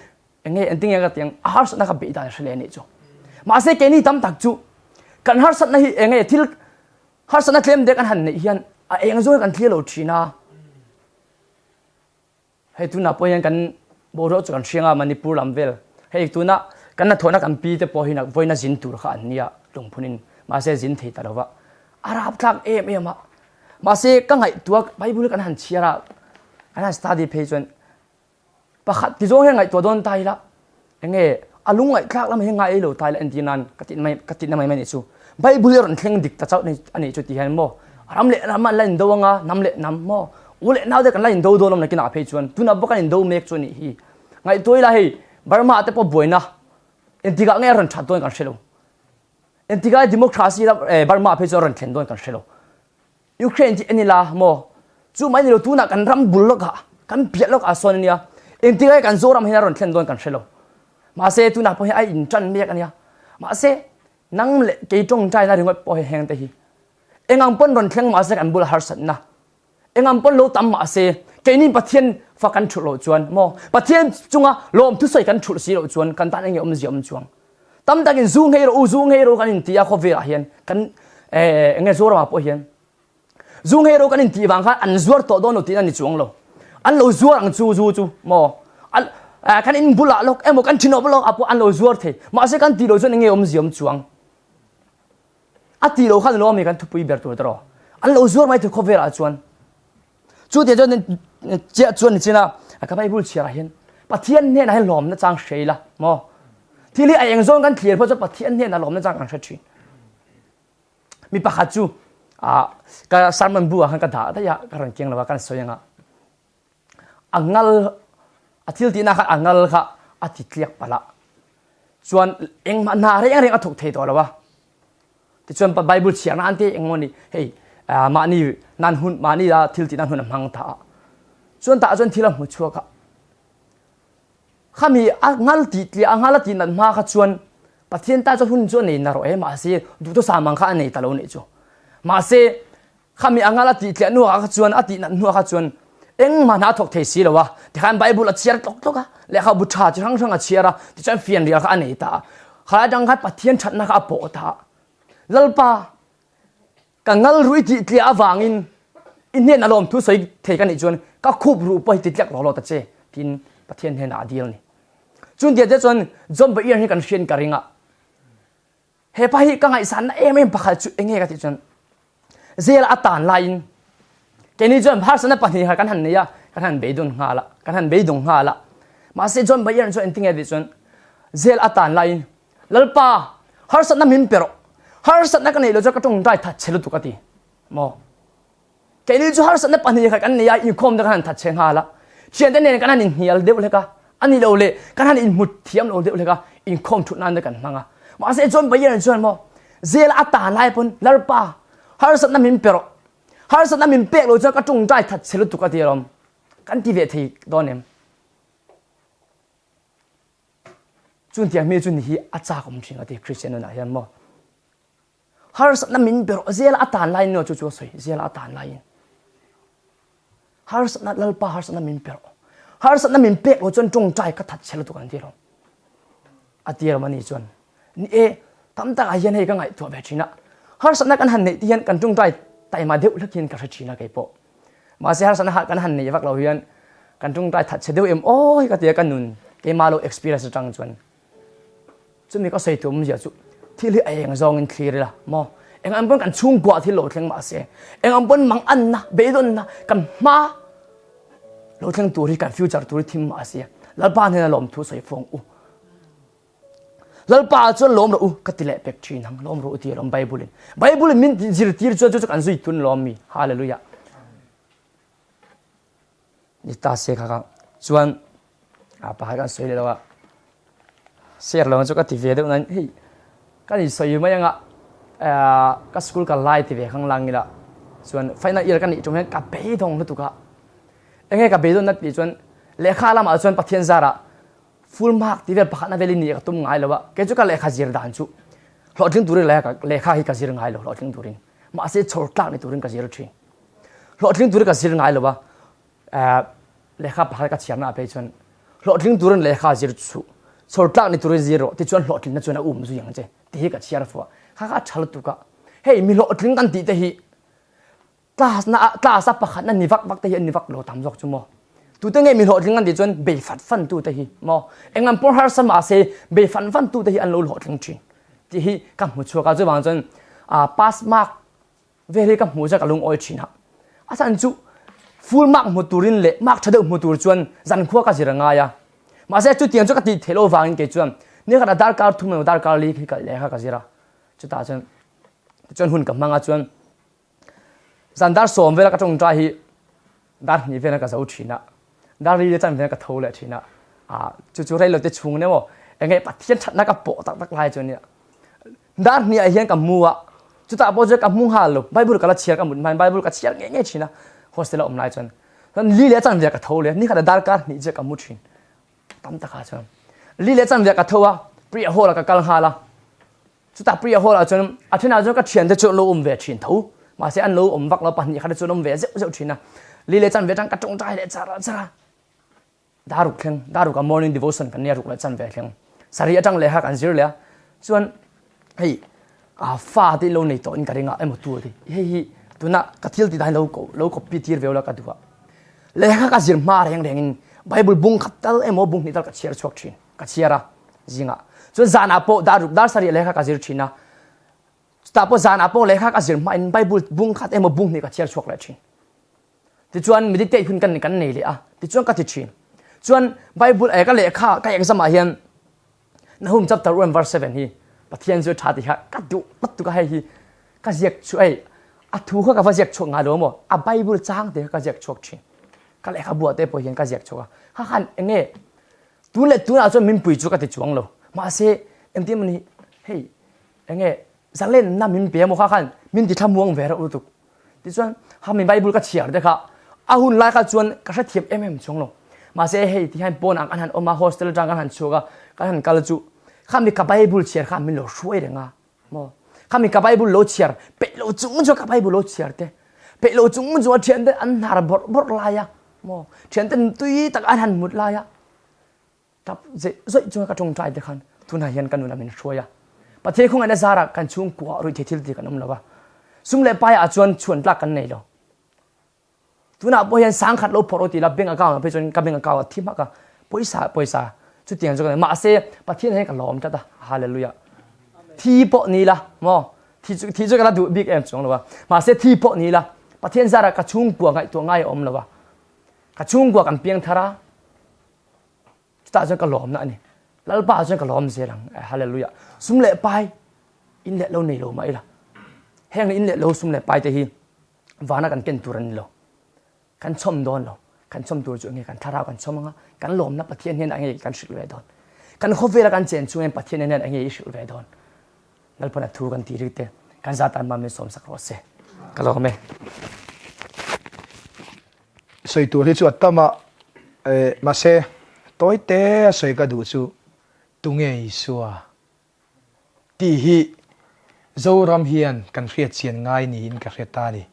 enge engtin nge ka ti ang a harsatna kha beih dan a hre leh a nih chu. Mahse keini tam tak chu kan harsatna hi enge thil Harsatna tlem dek an han neih hian a eng zawng hi kan thlir lo thin a. Hei tunah pawh hian kan boruak chu kan hriang a Manipur lam vel. Hei tuna kan hnathawhna kan pi te pawh hi vawiina zin tur kha an nia lungphunin mahse zin thei ta lo va. A rapthlak em em a. Mahse ka ngaihtuah Bible kan han chhiar a kan han study phei chuan Pakhat ti zawng hian ngaihtuah dawn ta ila, enge a lungngaihthlak lam hi ngai lo ta ila entir nan ka tih mai ka tihna mai mai anih chu. Bible hi a rawn thleng dik ta chauh a nih chu ti hian maw ram leh ram an la indo anga hnam leh hnam maw u leh nau te kan la indo dawn awm nakinah phei chuan tunah bawk kan indo mek chu anih hi. Ngaihtuah ila hei Burma ah te pawh buaina engtikah nge a rawn that dawn kan hre lo. Engtikah democracy ram Burma ah phei chuan a rawn thlen dawn kan hre lo. Ukraine tih a ni la maw? Chu mai ni lo tunah kan ram bul lawkah, kan piah lawkah sawn a nia. Engtik ai kan Zoram hian a rawn thlen dawn kan hre lo. Mahse tunah pawh hian a intan mek a nia. Mahse nang leh kei tawngtaina ringawt pawh hi heng te hi. Engang pawn rawn thleng mahse kan bula harsatna. Engang pawn lo tam mahse keini Pathian fa kan thulh loh chuan maw? Pathian chunga lawmthu sawi kan thulh si loh chuan kan tan enge awmzia awm chuang. Tam takin zu nghei rawh u, zu nghei rawh kan inti a khawvelah hian kan eh enge Zoramah pawh hian zu nghei rawh kan intih vang khan an zuar tawh dawn lo tihna ni chuang lo. An lo zuar ang chu zu chu maw an kan in bulah lawk emaw kan thinawp lawk ah pawh an lo zuar thei. Mahse kan tih loh chuan enge awmzia awm chuang. A tih loh khan alo awm hi kan thupui ber tur tawh. An lo zuar mai thei khawvelah chuan. Chu tiang chuan chiah chuan ni chin a, ka Bible chhiarah hian Pathian hnenah hian hlawmna chang hre ila maw? Thil hi a eng zawng kan thlir pawh chuan Pathian hnenah hlawmna chang kan hre thin. Mi pakhat chu ka sermon bu ah khan ka dah daih a, ka rawn keng lo a, kan sawi anga a ngal a thil tihna khan a ngal kha a ti tliak palh a, chuan engmah hna reng reng a thawk thei tawh lo a. Tichuan Bible chhiar nan te engmaw ni hei mahni nan hun mahni a thil tih nan hun a hmang ta a. Chuan tah chuan thil a hmu chhuak a. Khami a ngal ti tliah a ngal a tih nat hma kha chuan Pathian ta chuan hun chu a nei na rawh e mahse duhthusam ang kha a nei ta lo nih chu. Mahse Khami a ngal a tih tliah hnuah kha chuan a tih nat hnuah kha chuan engmah hna a thawk thei si lo a. Tikhan Bible a chhiar tlawk tlawk a, lehkhabu tha chi hrang hrang a chhiar a, tichuan fianrial kha a nei ta a. Khalai atang khan Pathian thatna kha a pawh ta a. Lalpa, ka ngal ruh i tih tliah avangin i hnenah lawmthu sawi thei ka nih chuan ka khup ruh pawh hi ti tliak rawh law ta che, tiin Pathian hnenah a dil a ni. Chuntia te chuan John Bayer hi kan hriat ka ring a. He pa hi ka ngaihsanna em em pakhat chu enge ka tih chuan zel a tan laiin keini chuan harsatna pahnih kha kan han nei a, kan han beidun nghal a, kan han beidung nghal a. Mahse John Bayer chuan engtin nge tih chuan zel a tan laiin Lalpa harsatna min pe rawh, harsatna ka neih loh chuan ka tawngtai that che lutuk a ti maw. Keini chu harsatna pahnih kha kan nei a, inkhawm te kan han that chhe nghal a, thiante nen kan han inhnial deuh hlek a, a ni lo leh kan han inhmu thiam lo deuh hlek a, inkhawm thut nan te kan hmang a. Mahse John Bayer chuan maw, Zel a tan lai pawn Lalpa, harsatna min pe rawh. Harsatna min pek lo chuan ka tawngtai that chhe lutuk a ti alawm. Kan ti ve thei dawn em? Chuntiang mi chu ni hi a chak awm thin a ti Christian nunah hian maw. Harsatna min be rawh zela a tan laiin chu chu a sawi zela a tan laiin. Harsatna Lalpa harsatna min pe rawh. Harsatna min pek lo chuan tawngtai ka that chhe lutuk an ti lo. A ti ram ani chuan ni e tam takah hian hei ka ngaihtuah ve thin a. Harsatna kan han neih te hian kan tawngtai taima deuh hlek hian ka hre thin a kei pawh. Mahse harsatna ha kan han nei vak lo hian kan tawngtai that chhe deuh em aw hi ka ti a ka nun keimah lo experience atang chuan. Chumi ka sawi tum zia chu thil hi a eng zawngin thlir ila maw? Eng ang pawn kan chhungkua thil lo thleng mahse eng ang pawn mang anna beidawnna kan hma lo thleng tur hi kan future tur hi thim mahse Lalpa hnena lawmthu sawi fawng u. Lalpa chuan lawm rawh u ka ti leh pek thin ang lawm rawh u ti alawm Bible in. Bible in min zirtir chuan chu chu kan zui tun lawm mi. Hallelujah. Ni ta se kha kha chuan a pakhat kan sawi leh lo a share lo chu ka ti ve deuh nan hei kan in sawi mai anga ka school kal lai ti ve khang lang ila chuan final year ka nih tum hian ka beidawng lutuk a enge ka beidawn na tih chuan lehkha lamah chuan Pathian zarah full mark ti vel pakhatna velin nih ka tum ngai lo a kei chu ka lehkha zir dan chu hlawhtling turin lehkha hi ka zir ngai lo hlawhtling turin mahse chhawr tlak ni turin ka zir thin Hlawhtling turin ka zir ngai lo a, lehkha pakhat ka chhiarna ah phei chuan hlawhtling turin lehkha zir chu chhawr tlak ni turin zir rawh tichuan hlawhtlinna chuan a um zui ang che tih hi ka chhiar fo a, kha kha a tha lutuk a, hei mi hlawhtling kan tih te hi class na ah class a pakhatna ni vak vak te hi an ni vak lo tam zawk chu maw, tute nge mi hlawhtling kan tih chuan bei fat fan tu te hi maw, eng an pawh harsa mahse bei fan fan tu te hi an lo hlawhtling thin tih hi ka hmu chhuak a chuvang chuan pass mark Vel hi ka hmuh chuan ka lungawi thin a, a chhan chu full mark hmu turin leh mark tha deuh hmu tur chuan zankhua ka zir a ngai a, mahse chutiang chu ka tih theih loh avangin kei chuan nikhat a darkar thum emaw darkar li hi kalh leh kha ka zir a, chutah chuan tichuan hun ka hmang a chuan zan dar sawm vela ka tawngtai hi dar hnih vela ka zo thin a, dar ri chan vela ka tho leh thin a, ah chu chu reilo te chhung emaw enge Pathian thatna ka pawh tak tak lai chu ania. Dar hniah hian ka mu a, chutah pawh chuan ka hmu nghal lo. Bible ka la chhiar ka mut hmain Bible ka chhiar ngei ngei thin a, hostel a awm lai chuan. Chuan li leh chanve ka tho leh, nikhat a darkar hnih chiah ka mu thin. Tam takah chuan li leh chanve ka tho a, prayer hall ah ka kal nghal a. Chutah prayer hall ah chuan a thenah chuan ka thiante chu an lo awm ve thin tho. Mahse an lo awm vak lo, pahnih khat chu an awm ve zeuh zeuh thin a. Li leh chanve atang ka tawngtai leh char char a. Dar ruk thleng, dar ruk ah morning devotion kan nia ruk leh chan ve thleng. Sarih atang lehkha kan zir leh a, chuan hei ah fa te lo nei tawh in ka ring a emaw tu ati hei hi tuna ka thil tih dan hi lo ko lo copy tir ve ula ka duh a. Lehkha ka zir hma reng reng in Bible bung khat tal emaw bung hnih tal ka chhiar chhuak thin, ka chhiar a zingah. Chuan zanah pawh dar ruk dar sarih lehkha ka zir thin a, chutah pawh zanah pawh lehkha ka zir hma in Bible bung khat emaw bung hnih ka chhiar chhuak leh thin. Tichuan meditate hun kan kan nei leh a, tichuan ka ti thin. Chuan Bible eh ka lehkha ka exam ah hian Nahum chapter 1 verse 7 hi Pathian chu tha ti kha ka duh lutuk a hei hi ka ziak chu ei a thu kha ka va ziak chhuak ngai lo maw a Bible chang te kha ka ziak chhuak thin. Ka lehkha buah te pawh hian ka ziak chhuak a. Kha khan enge tun leh tunah chuan min pui chu ka ti chuang lo. Mahse engtin mawni hei enge zalenna min pe emaw kha khan min ti thlamuang ve reuh lutuk. Tichuan hami Bible ka chhiar te kha a hun lai kha chuan ka hrethiam em em chuang lo. Mahse hei ti hian pawnah kan han awm a, hostel atang kan han chhuak a, kan han kal chu khami ka Bible chhiar kha min lo hruai reng a maw. Khami ka Bible lo chhiar peih lo chung chu ka Bible lo chhiar te, peih lo chung chu a thiante an hnar bawrh bawrh lai a maw, thiante tui tak an han mut lai a. Tap zeih zawih chunga ka tawngtai te khan tunah hian ka nunah min hruai a. Pathian khawngaihna zarah kan chhungkua ruihtheih thil ti kan awm lo a. Sum leh paiah chuan chhuan tlak kan nei lo. Tunah pawh hian sangkhat lo phawrh aw ti la bank account ah phei chuan ka bank account ah thi hmak a. Pawisa pawisa chutiang chu ka nei. Mahse Pathian hian ka lawm tlat a. Hallelujah. Thi pawh ni la maw? Thi chu thi chu ka la duh bik em chuang lo a. Mahse thi pawh ni la Pathian zarah ka chhungkua ngaihtuah ngai a awm lo a. Ka chhungkua kan piang thar a. Chutah chuan ka lawmna a ni. Lalpa chuan ka lawm zel ang. Hallelujah. Sum leh pai in leh lo nei lo mah ila. Heng in leh lo sum leh pai te hi vana kan ken tur an ni lo. Kan chhawm dawn lo. Kan chhawm tur chu enge kan thlarau kan chhawm anga kan lawmna Pathian hian enge kan hrilh ve dawn. Kan khawvela kan chen chungin Pathian hian enge i hrilh ve dawn. Lalpan a thu kan ti rik te kan zatan ma min sawm sak rawh se. Ka lawm e. Sawi tur hi chu a tam a, mahse tawi te a sawi ka duh chu tunge Isua tih hi Zoram hian kan hriat chian ngai niin ka hre ta a ni.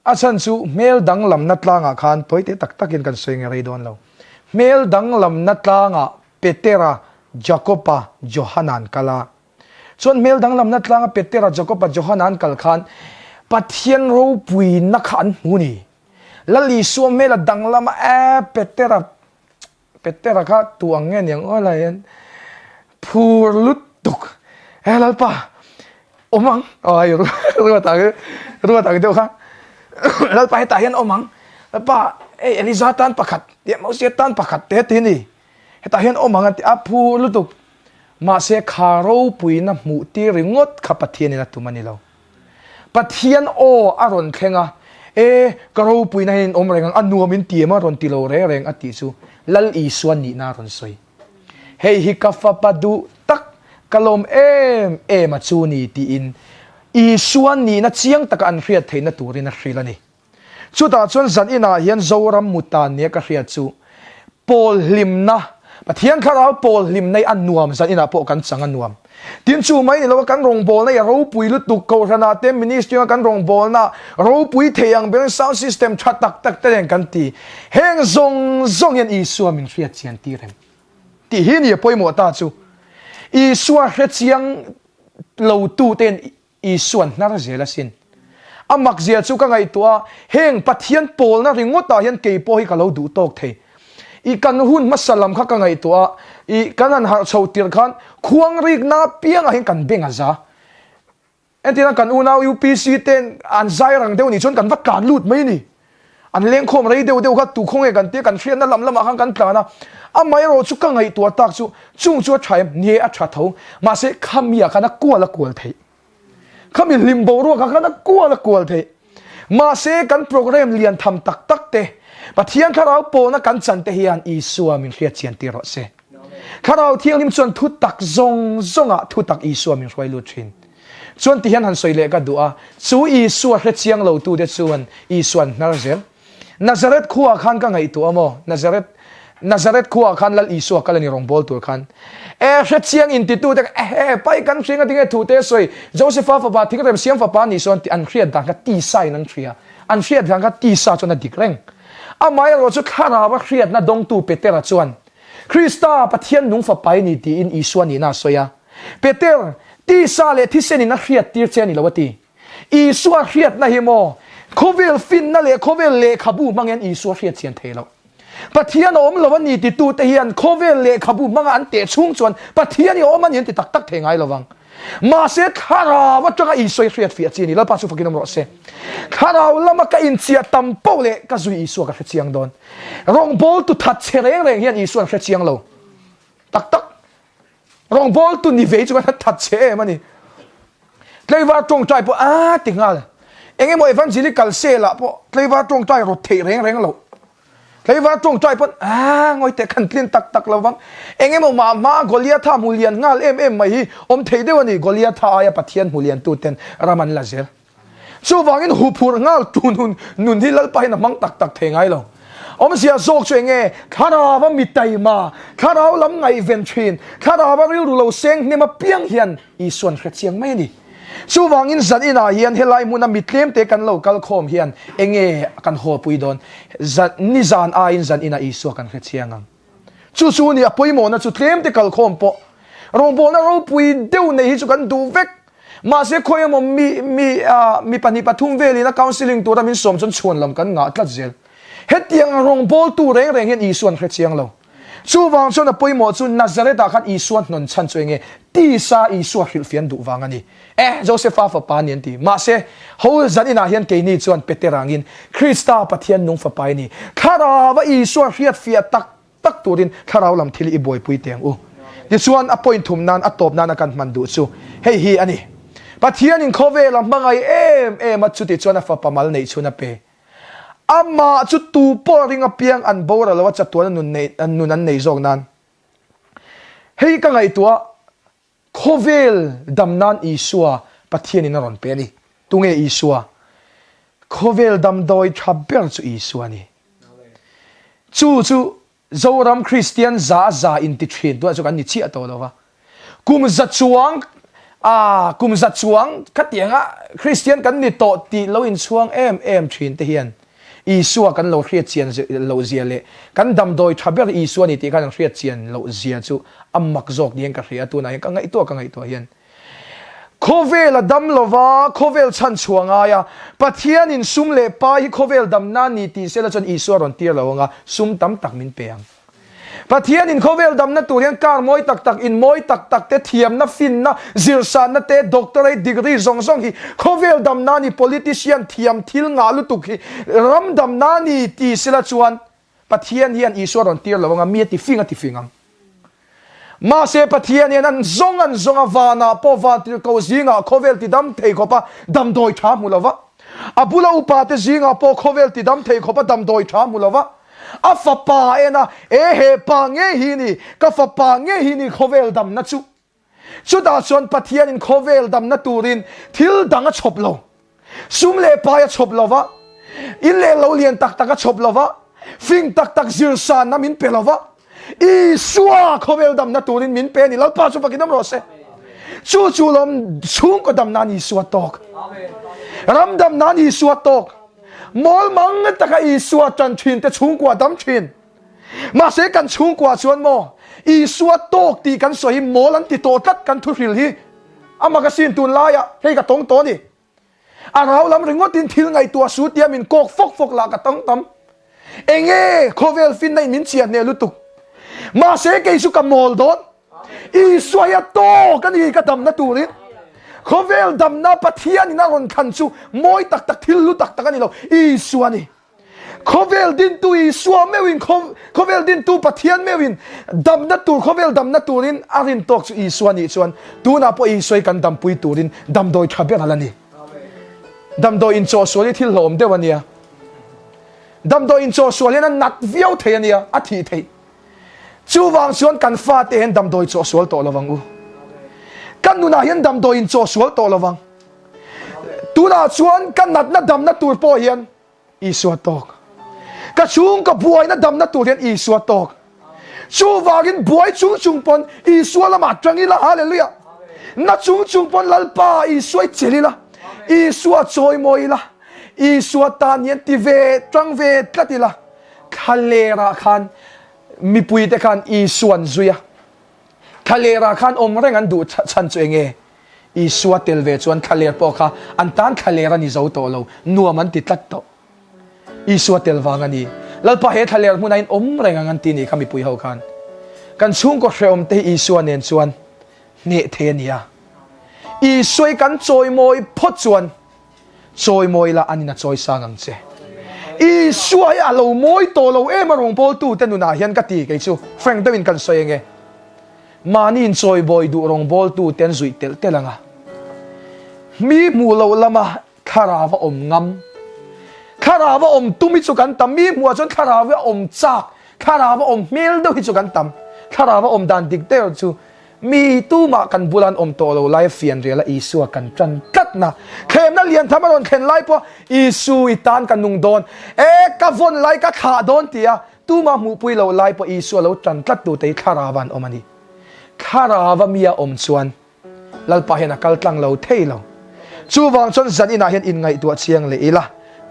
A chhan chu hmel danglamna tlangah khan tawi te tak takin kan sawi nge rei dawn lo. Hmel danglamna tlangah Petera, Jakoba, Johana an kal a. Chuan hmel danglamna tlanga Petera, Jakoba, Johana an kal khan Pathian ropuina kha an hmu ni. Lal Isua hmel a danglam a, eh Petera, Petera kha tu ang nge niang aw lai hian phur lutuk, eh Lalpa awm ang, aw hei ruat ang ruat ang deuh kha, Lalpa hetah hian awm ang, Lalpa hei Eliza tan pakhat, Mosia tan pakhat te ti a ni. Hetah hian awm ang a ti a, phu lutuk. Mahse kha ropuina hmuh tir ringawt kha Pathianin a tum a ni lo. Pathian aw a rawn thleng a, E, ka ropuina hian in awm reng ang, a nuam in ti em a rawn ti lo reng reng a tih chu Lal Isua nihna a rawn sawi. Hei hi ka fapa duh tak, ka lawm em em a chu ni tiin Isua nihna chiang taka an hriat theihna turin a hrilh a ni. Chutah chuan zan inah hian Zoram mutan nia ka hriat chu pawl hlimna, Pathian thlarau pawl hlimna hi a nuam zan inah pawh kan chang a nuam. Tin chu mai ni lo a kan rawngbawlna hi a ropui lutuk, Kohhranah te ministry anga kan rawngbawlna ropui thei ang berin sound system tha tak tak te nen kan ti. Heng zawng zawng hian Isua min hriat chian tir em? Tih hi ni a pawimawh ta chu. Isua hrechiang lo tu ten Isuan hnar zel asin. A makzia chu ka ngaihtuah a, heng Pathian pawlna ringawtah hian kei pawh hi ka lo duh tawk thei. I kan hun hmasa lam kha ka ngaihtuah a, i kan han harh chho tirh khan khuang rikna apiangah hian kan beng a za. Entirna kan unau UPC ten an zai rang deuh nih chuan kan va tlan lut mai a ni. An lengkhawm rei deuh deuh kha tu khaw nge kan tia kan hriatna lam lamah khan kan tlan a, amaherawh chu ka ngaihtuah tak chu chung chu a tha em? Ni e a tha tho, mahse khami ah khan a kual a kual theih. Khami hlim boruak ah khan a kual a kual theih. Mahse kan program lian tham tak tak te, Pathian thlarau pawlna kan chan te hian Isua min hriat chian tir rawh se. Thlarau Thianghlim chuan thu tak zawng zawngah thu tak Isua min hruai lut thin. Chuan ti hian han sawi leh ka duh a, chu Isua hre chiang lo tute chuan Isua an hnar zel. Nazareth khuaah khan ka ngaihtuah maw? Nazareth, Nazareth khuaah khan Lal Isua kal a ni rawngbâwl tur khan. E, hre chiang intitute kha, ehe, pai kan hring a tinge thute sawi, Josepha fapa, thingrem siam fapa nih sawn tih an hriat dan kha tisa in an hria. An hriat dan kha tisa chuan a dik reng. Amaherawh chu thlarau a hriatna dawngtu Petera chuan, Krista, Pathian nung fapa i ni tiin Isua nihna a sawi a. Peter, tisa leh thisenin a hriat tir che a ni lo a ti. Isua hriatna hi maw? Khawvel finna leh khawvel lehkhabu hmang hian Isua hriat chian thei lo. Pathian a awm lo a ni titute hian khawvel lehkhabu hmanga an teh chhung chuan Pathian i awm a ni an ti tak tak thei ngai lo vang. Mahse thlarau atanga Isua i hriat fiah chi a ni. Lalpa chu fakin awm rawh se. Thlarau lama ka inchiah tam poh leh ka zui Isua ka hre chiang dawn. Rawngbawltu that che reng reng hian Isua an hre chiang lo. Tak tak. Rawngbawltu ni ve hi chu kan that che em a ni. Tleivar tawngtai pawh a ti nghal. Eng emaw evangelical cell ah pawh tleivar tawngtai rawt theih reng reng lo. Tleivar tawngtai pawn a ngawi teh kan tlin tak tak lo vang. Eng emaw mah hma Goliatha hmu lian nghal em em mai hi awm thei deuh a ni. Goliatha aia Pathian hmu lian tu ten ram an la zel. Chuvangin huphurh nghal tu nun nun hi Lalpa hian a hmang tak tak thei ngai lo. Awmzia zawk chu eng nge? Thlarau a mi taima, thlarau lam ngaihven thin, thlarau a rilru lo seng hnem apiang hian Isuan hre chiang mai a ni. Chuvangin zan inah hian helai hmuna mi tlemte kan lo kal khawm hian eng nge kan hawpui dawn? Zan nizan aiin zan inah Isua kan hre chiang ang. Chu chu ni a pawimawhna chu tlemte kal khawm pawh rawngbawlna ropui deuh nei hi chu kan duh vek. Mahse khawi emaw mi mi mi pahnih pathum velin a counselling tura min sawm chuan chhuan lam kan ngah tlat zel. Hetiang rawngbawltu reng reng hian Isua an hre chiang lo. Chuvang chuan a pawimawh chu Nazareth-ah khan Isua hnawn chhan chu enge tisa Isua hrilhfian duh vang a ni. Eh, Josepha fapa a ni an ti. Mahse, ho zan inah hian keini chuan Peter angin Krista Pathian nung fapa i ni. Thlarau a Isua hriatfiah tak tak turin thlarau lam thil i buaipui teh ang u. Tichuan, a point thum nan, a tawp nana kan hman duh chu hei hi a ni. Pathianin khawvela hmangaih em em a, chuti chuan a fapa mal neih chhun a pe. Amah chu tu pawh ring apiang an boral lo a, chatuana nun nei, nun an nei zawk nan. Hei ka ngaihtuah Khawvel dam nan Isua Pathianin a rawn pe a ni. Tunge Isua? Khawvel damdawi tha ber chu Isua a ni. Chu chu Zoram Kristian za za inti thin tunah chu kan ni chiah tawh lo va. Kum za chuang ah kum za chuang khatianga Kristian kan ni tawh tih lo inchhuang em em thin te hian Isua kan lo hriat chian loh zia leh kan damdawi tha ber Isua ni tih khan an hriat chian loh zia chu a mak zawk niin ka hria a, tunah hian ka ngaihtuah ka ngaihtuah hian Khawvel a dam lova, khawvel chhan chhuah ngai a, Pathianin sum leh pai hi khawvel dam nan ni tih sela chuan Isua rawn tir lo anga sum tam tak min pe ang. Pathianin khawvel damna tur hian car mawi tak tak, in mawi tak tak te, thiamna, finna, zirsanna te, doctorate degree zawng zawng hi khawvel dam nan ni, politician thiam thil ngah lutuk hi ram dam nan ni ti sela chuan Pathian hian Isua rawn tir lo anga mi a ti fing a ti fing ang. Mahse Pathian hian an zawng an zawng a, vanah pawh vantirhkoh zingah khawvel ti dam thei khawpa damdawi tha hmu lova, a bula upate zingah pawh khawvel ti dam thei khawpa damdawi tha hmu lova, a fapa en a, E he pa ngei hi ni, ka fapa ngei hi ni khawvel damna chu. Chutah chuan Pathianin khawvel damna turin thil dang a chhawp lo. Sum leh pai a chhawp lo va, in leh lo lian tak tak a chhawp lo va, fing tak tak zir sanna min pe lo va, Isua khawvel damna turin min pe a ni. Lalpa chu fakin awm rawh se. Chu chu lawm chhungkaw dam nan Isua tawk. Ram dam nan Isua tawk. Mawl mang taka Isua tan thin te chhungkua dam thin. Mahse kan chhungkua chuan maw Isua tawk tih kan sawi hi mawl an ti tawh tlat kan thuhril hi a magazine tun laiah hei ka tawng tawh a ni. A rau lam ringawtin thil ngaihtuah su tia min kawk fawk fawk lah ka tawng tam. Enge khawvel finna in min chiah hneh lutuk. Mahse kei chu ka mawl dawn. Isua hi a tawk a ni ka damna turin. Khawvel damna Pathian in a rawn thlan chu mawi tak tak thil hlu tak tak a ni lo. Isua a ni. Khawvel dintu Isua meuhin khawvel dintu Pathian meuhin damna tur khawvel damna turin a rin tawk chu Isua nih chuan tunah pawh Isua hi kan dampui turin damdawi tha ber a la ni. Damdawi inchawhsual hi thil hlawm deuh a nia. Damdawi inchawhsual hian a nat viau thei a nia, a thih theih. Chuvang chuan kan fate hian damdawi chawhsual tawh lovang u. Kan nunah hian damdawi inchawhsual tawh lovang. Tunah chuan ka natna damna tur pawh hian Isua tawk. Ka chhung ka buaina damna tur hian Isua tawk. Chuvangin buai chung chung pawn Isua lamah tang ila, Hallelujah. Na chung chung pawn Lalpa Isua i chelh ila, Isua chawimawi ila, Isua tan hian ti ve tang ve tlat ila. Thlalerah khan mipuite khan Isua an zui a. Thlalerah khan awm reng an duh chhan chu enge? Isua tel ve chuan thlaler pawh kha an tan thlaler a ni zo tawh lo, nuam an ti tlat tawh. Isua tel vang a ni. Lalpa he thlaler hmunah in awm reng ang an ti nih kha mipui ho khan. Kan chhungkaw hrehawm te hi Isua nen chuan hneh thei a ni a. Isua i kan chawimawi phawt chuan chawimawi la anin a chawi sang ang che. Isua hi a lo mawi tawh lo em a rawngbawltu te nunah hian ka ti kei chu frank deuhin kan sawi ange. Mahni inchawibawi duh rawngbawltu te an zuih telh telh ang a. Mi hmuh loh lama thlarau a awm ngam. Thlarau a awm tum hi chu kan tam. Mi hmuhah chuan thlarau a awm chak, thlarau a awm hmel deuh hi chu kan tam. Thlarau a awm dan dik deuh chu mi tumah kan bula an awm tawh lo laia fianriala Isua kan tan tlatna. Thlemna lian tham a rawn thlen lai pawha Isu i tan ka nung dawn e, ka vawn lai ka thlah dawn tia Tumah hmuhpui loh lai pawh Isua lo tan tlat tute hi thlarau an awm a ni. Thlarau mi a awm chuan Lalpa hian a kal tlang lo thei lo. Chuvang chuan zan inah hian inngaihtuah chiang leh ila,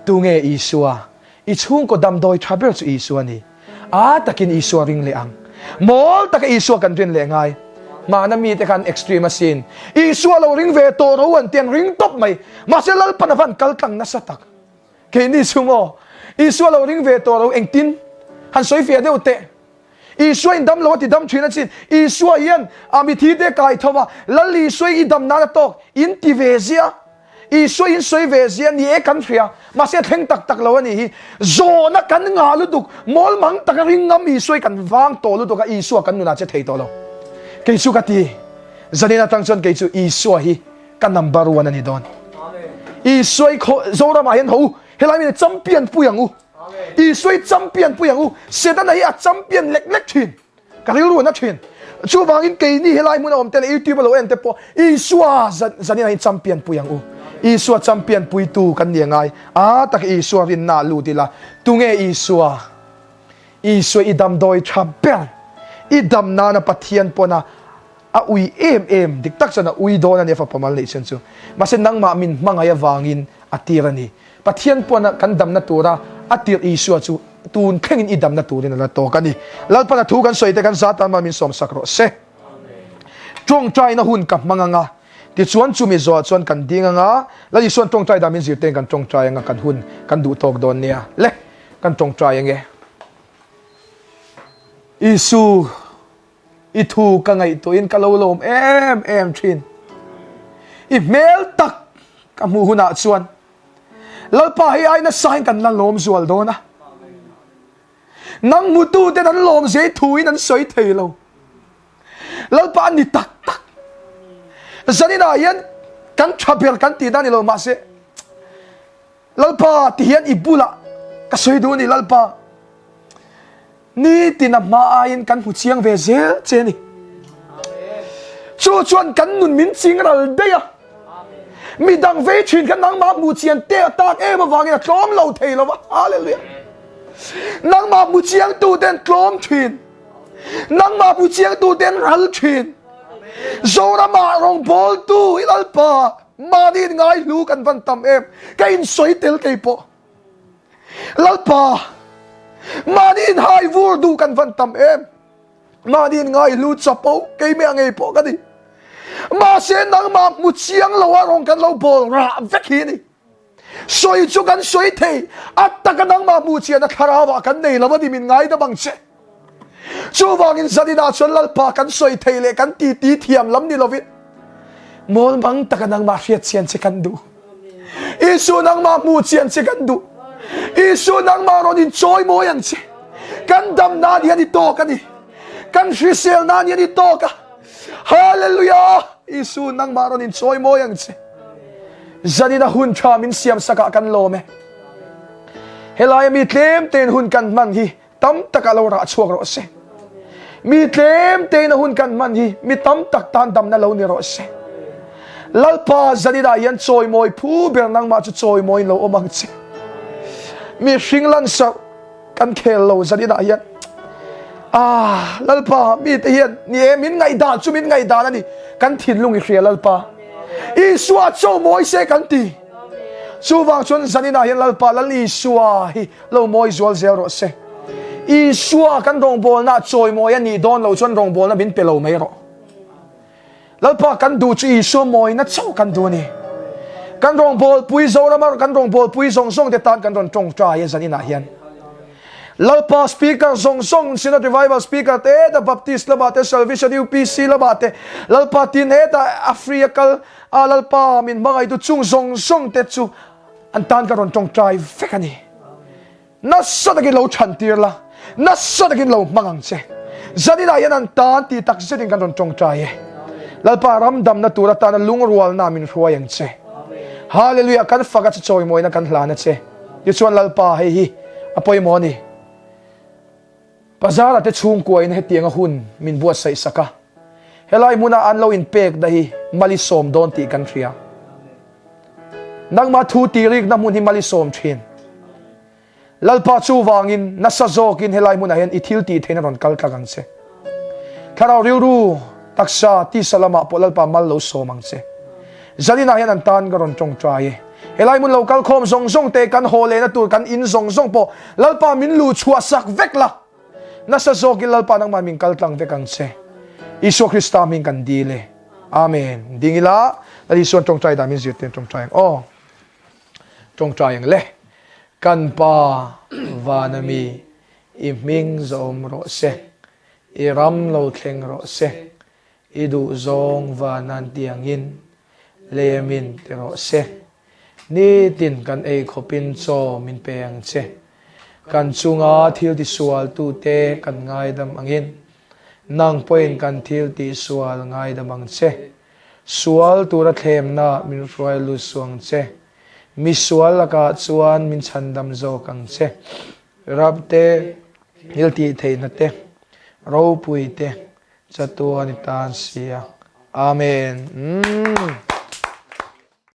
tunge Isua? I chhungkaw damdawi tha ber chu Isua a ni. A takin Isua ring leh ang. Mawl taka Isua kan rin leh ngai. Hmana mite khan extreme asin. Isua lo ring ve tawh ro an ti an ring tawp mai. Mahse Lalpan a van kal tlang nasa tak. Keini chu maw Isua lo ring ve tawh lo engtin han sawi fiah deuh teh. Isua in dam lo a ti dam thin a chin. Isua hian a mithi te kai tho va, Lal Isua i dam nan a tawk in ti ve zia. Isua in sawi ve zia ni e kan hria. Mahse a thleng tak tak lo a nih hi. Zawhna kan ngah lutuk, mawl mang taka ring ngam Isua hi kan vang tawh lutuk a, Isua kan nunah che thei tawh lo. Kei chu ka ti, zanin atang chuan kei chu Isua hi Ka number one a ni dawn. Isua i khaw Zoramah hian ho helai mi champion pui ang u. Isua i champion pui ang u. Setana hi a champion lek lek thin. Ka rilru na thin. Chuvangin keini helai hmun a awm te leh YouTube a lo en te pawh Isua zanin ah hian champion pui ang u. Isua champion puitu kan ni a ngai. A tak Isua rinna ah lut ila. Tunge Isua? Isua i damdawi tha ber. I dam nana Pathian pawn a a ui em em. Dik tak chuan a ui dawn a ni a fapa mal neih chhan chu. Mahse nangmah min hmangaih avangin a tir a ni. Pathian pawn a kan damna tura a tirh Isua chu tun thlengin i damna turin a la tawk a ni. Lalpan a thu kan sawi te kan za tan mal min sawmsak rawh se. Tawngtaina hun ka hmang anga, tichuan chumi zawhah chuan kan ding anga, Lal Isua'n tawngtai dan min zirtein kan tawngtai anga kan hun kan duh tawk dawn nia. Le, kan tawngtai ange. Isu, i thu ka ngaihtuahin ka lo lawm em em thin. I hmel tak ka hmuh hunah chuan Lalpa hei ai nasain kan la lawm zual dawn a. Nang hmutu ten an lawm zei thuin an sawi thei lo. Lalpa an ni tak tak. Zaninah hian kan tha ber kan tih dan ni lo mahse Lalpa ti hian i bulah ka sawi duh ni Lalpa. Nitin a hma aiin kan hmu chiang ve zel che ni. Chu chuan kan nun min ching ral daih a. Midang vei thin kha nangmah hmu chian te a tak em avangin a tlawm lo thei lo va. Hallelujah. Nangmah hmu chiang tu ten tlawm thin. Nangmah hmu chiang tu ten ral thin. Zoramah rawngbawltu i Lalpa mahni in ngai hlu kan van tam em. Ka in sawi tel kei pawh. Lalpa, mahni in hai vur duh kan van tam em. Mahni in ngai hlu chapo keimah ngei pawh ka ni. Mahse nangmah hmu chiang lo a rawng kan lo bawl rah vek hi ni. Sawi chu kan sawi thei, a taka nangmah hmu chian a thlarau ah kan nei lo a ni min ngaidam ang che. Chuvangin zaninah chuan Lalpa kan sawi thei leh kan titi thiam lam ni lovin mawlmang taka nangmah hriat chian che kan duh. Isu nangmah hmuh chian che kan duh. Isu nangmah rawn in chawi mawi ang che. Kan dam nan hian i tawk a ni. Kan hrisel nan hian i tawk a. Hallelujah! Isu nangmah rawn in chawi mawi ang che. Zanina hun tha min siam sakah kan lawm e. Helai mi tlem tein hun kan hman hi tam tak ah lo rah chhuak rawh se. Mi tlem tein a hun kan hman hi mi tam tak tan damna lo ni rawh se. Lalpa zanin ah hian chawimawi phu ber nangmah chu chawimawiin lo awm ang che. Mi hring lansarh kan khel lo zanin ah hian. Ah, Lalpa mi te hian ni e min ngaihdan chu min ngaihdan a ni. Kan thinlung i hria Lalpa. Isua chawimawi se kan ti. Chuvang chuan zanin ah hian Lalpa Lal Isua hi Lo mawi zual zel rawh se. Isua kan rawngbawlna chawimawi a nih dawn lo chuan rawngbawlna min pe lo mai rawh. Lalpa kan duh chu Isua mawina chauh kan duh a ni. Kan rawngbawlpui Zorama kan rawngbawlpui zawng zawng te tan kan rawn tawngtai a zan inah hian. Lalpa speaker zawng zawng Synod Revival speaker te heta Baptist lamah te Salvation UPC lamah te Lalpa tin heta a free a kal a Lalpa min hmangaihtu chung zawng zawng te chu An tan ka rawn tawngtai vek a ni. Nasa takin lo chhan tir la, nasa takin lo hmang ang che. Zaninah hian an tan ti tak zetin kan rawn tawngtai e. Lalpa ram damna tur atana lungrualna min hruai ang che. Hallelujah kan fak a che chawimawina kan hlan a che. Tichuan Lalpa hei hi a pawimawh a ni. Bazar-a te chhungkuain hetianga hun min buatsaih sak a, helai hmuna an lo inpekna hi mal i sawm dawn tih kan hria. Nangmah thu tirikna hmun hi mal i sawm thin. Lalpa chuvangin nasa zawkin helai hmunah hian i thil tih theihna rawn kal tlak ang che. Thlarau rilru, taksa, tisa lamah pawh Lalpa mal lo sawm ang che. Zaninah hian an tan ka rawn tawngtai e. Helai hmun lo kal khawm zawng zawng te, kan haw lehna tur kan in zawng zawng pawh Lalpa min luh chhuah sak vek la. Nasa zawkin Lalpa nangmah min kal tlang vek ang che. Isua Krista hming kan dil e. Amen. Ding ila, Lal Isuan tawngtai dan min zirtir tawngtai ang aw. Tawngtai ang le. Kan Pa vana mi i hming zawm rawh se. I ram lo thleng rawh se. I duhzawng van an ti angin lemin ti rawh se. Nitin kan ei khawpin chaw min pe ang che. Kan chunga thil tisualtute kan ngaidam angin nang pawhin kan thil tihsual ngaidam ang che. Sual tura thlemna min hruai lut suh ang che. Misual lakah chuan min chhandam zawk ang che. Rap te, thil tihtheihna te, ropui te, Chatuan i tan si a. Amen. Umm.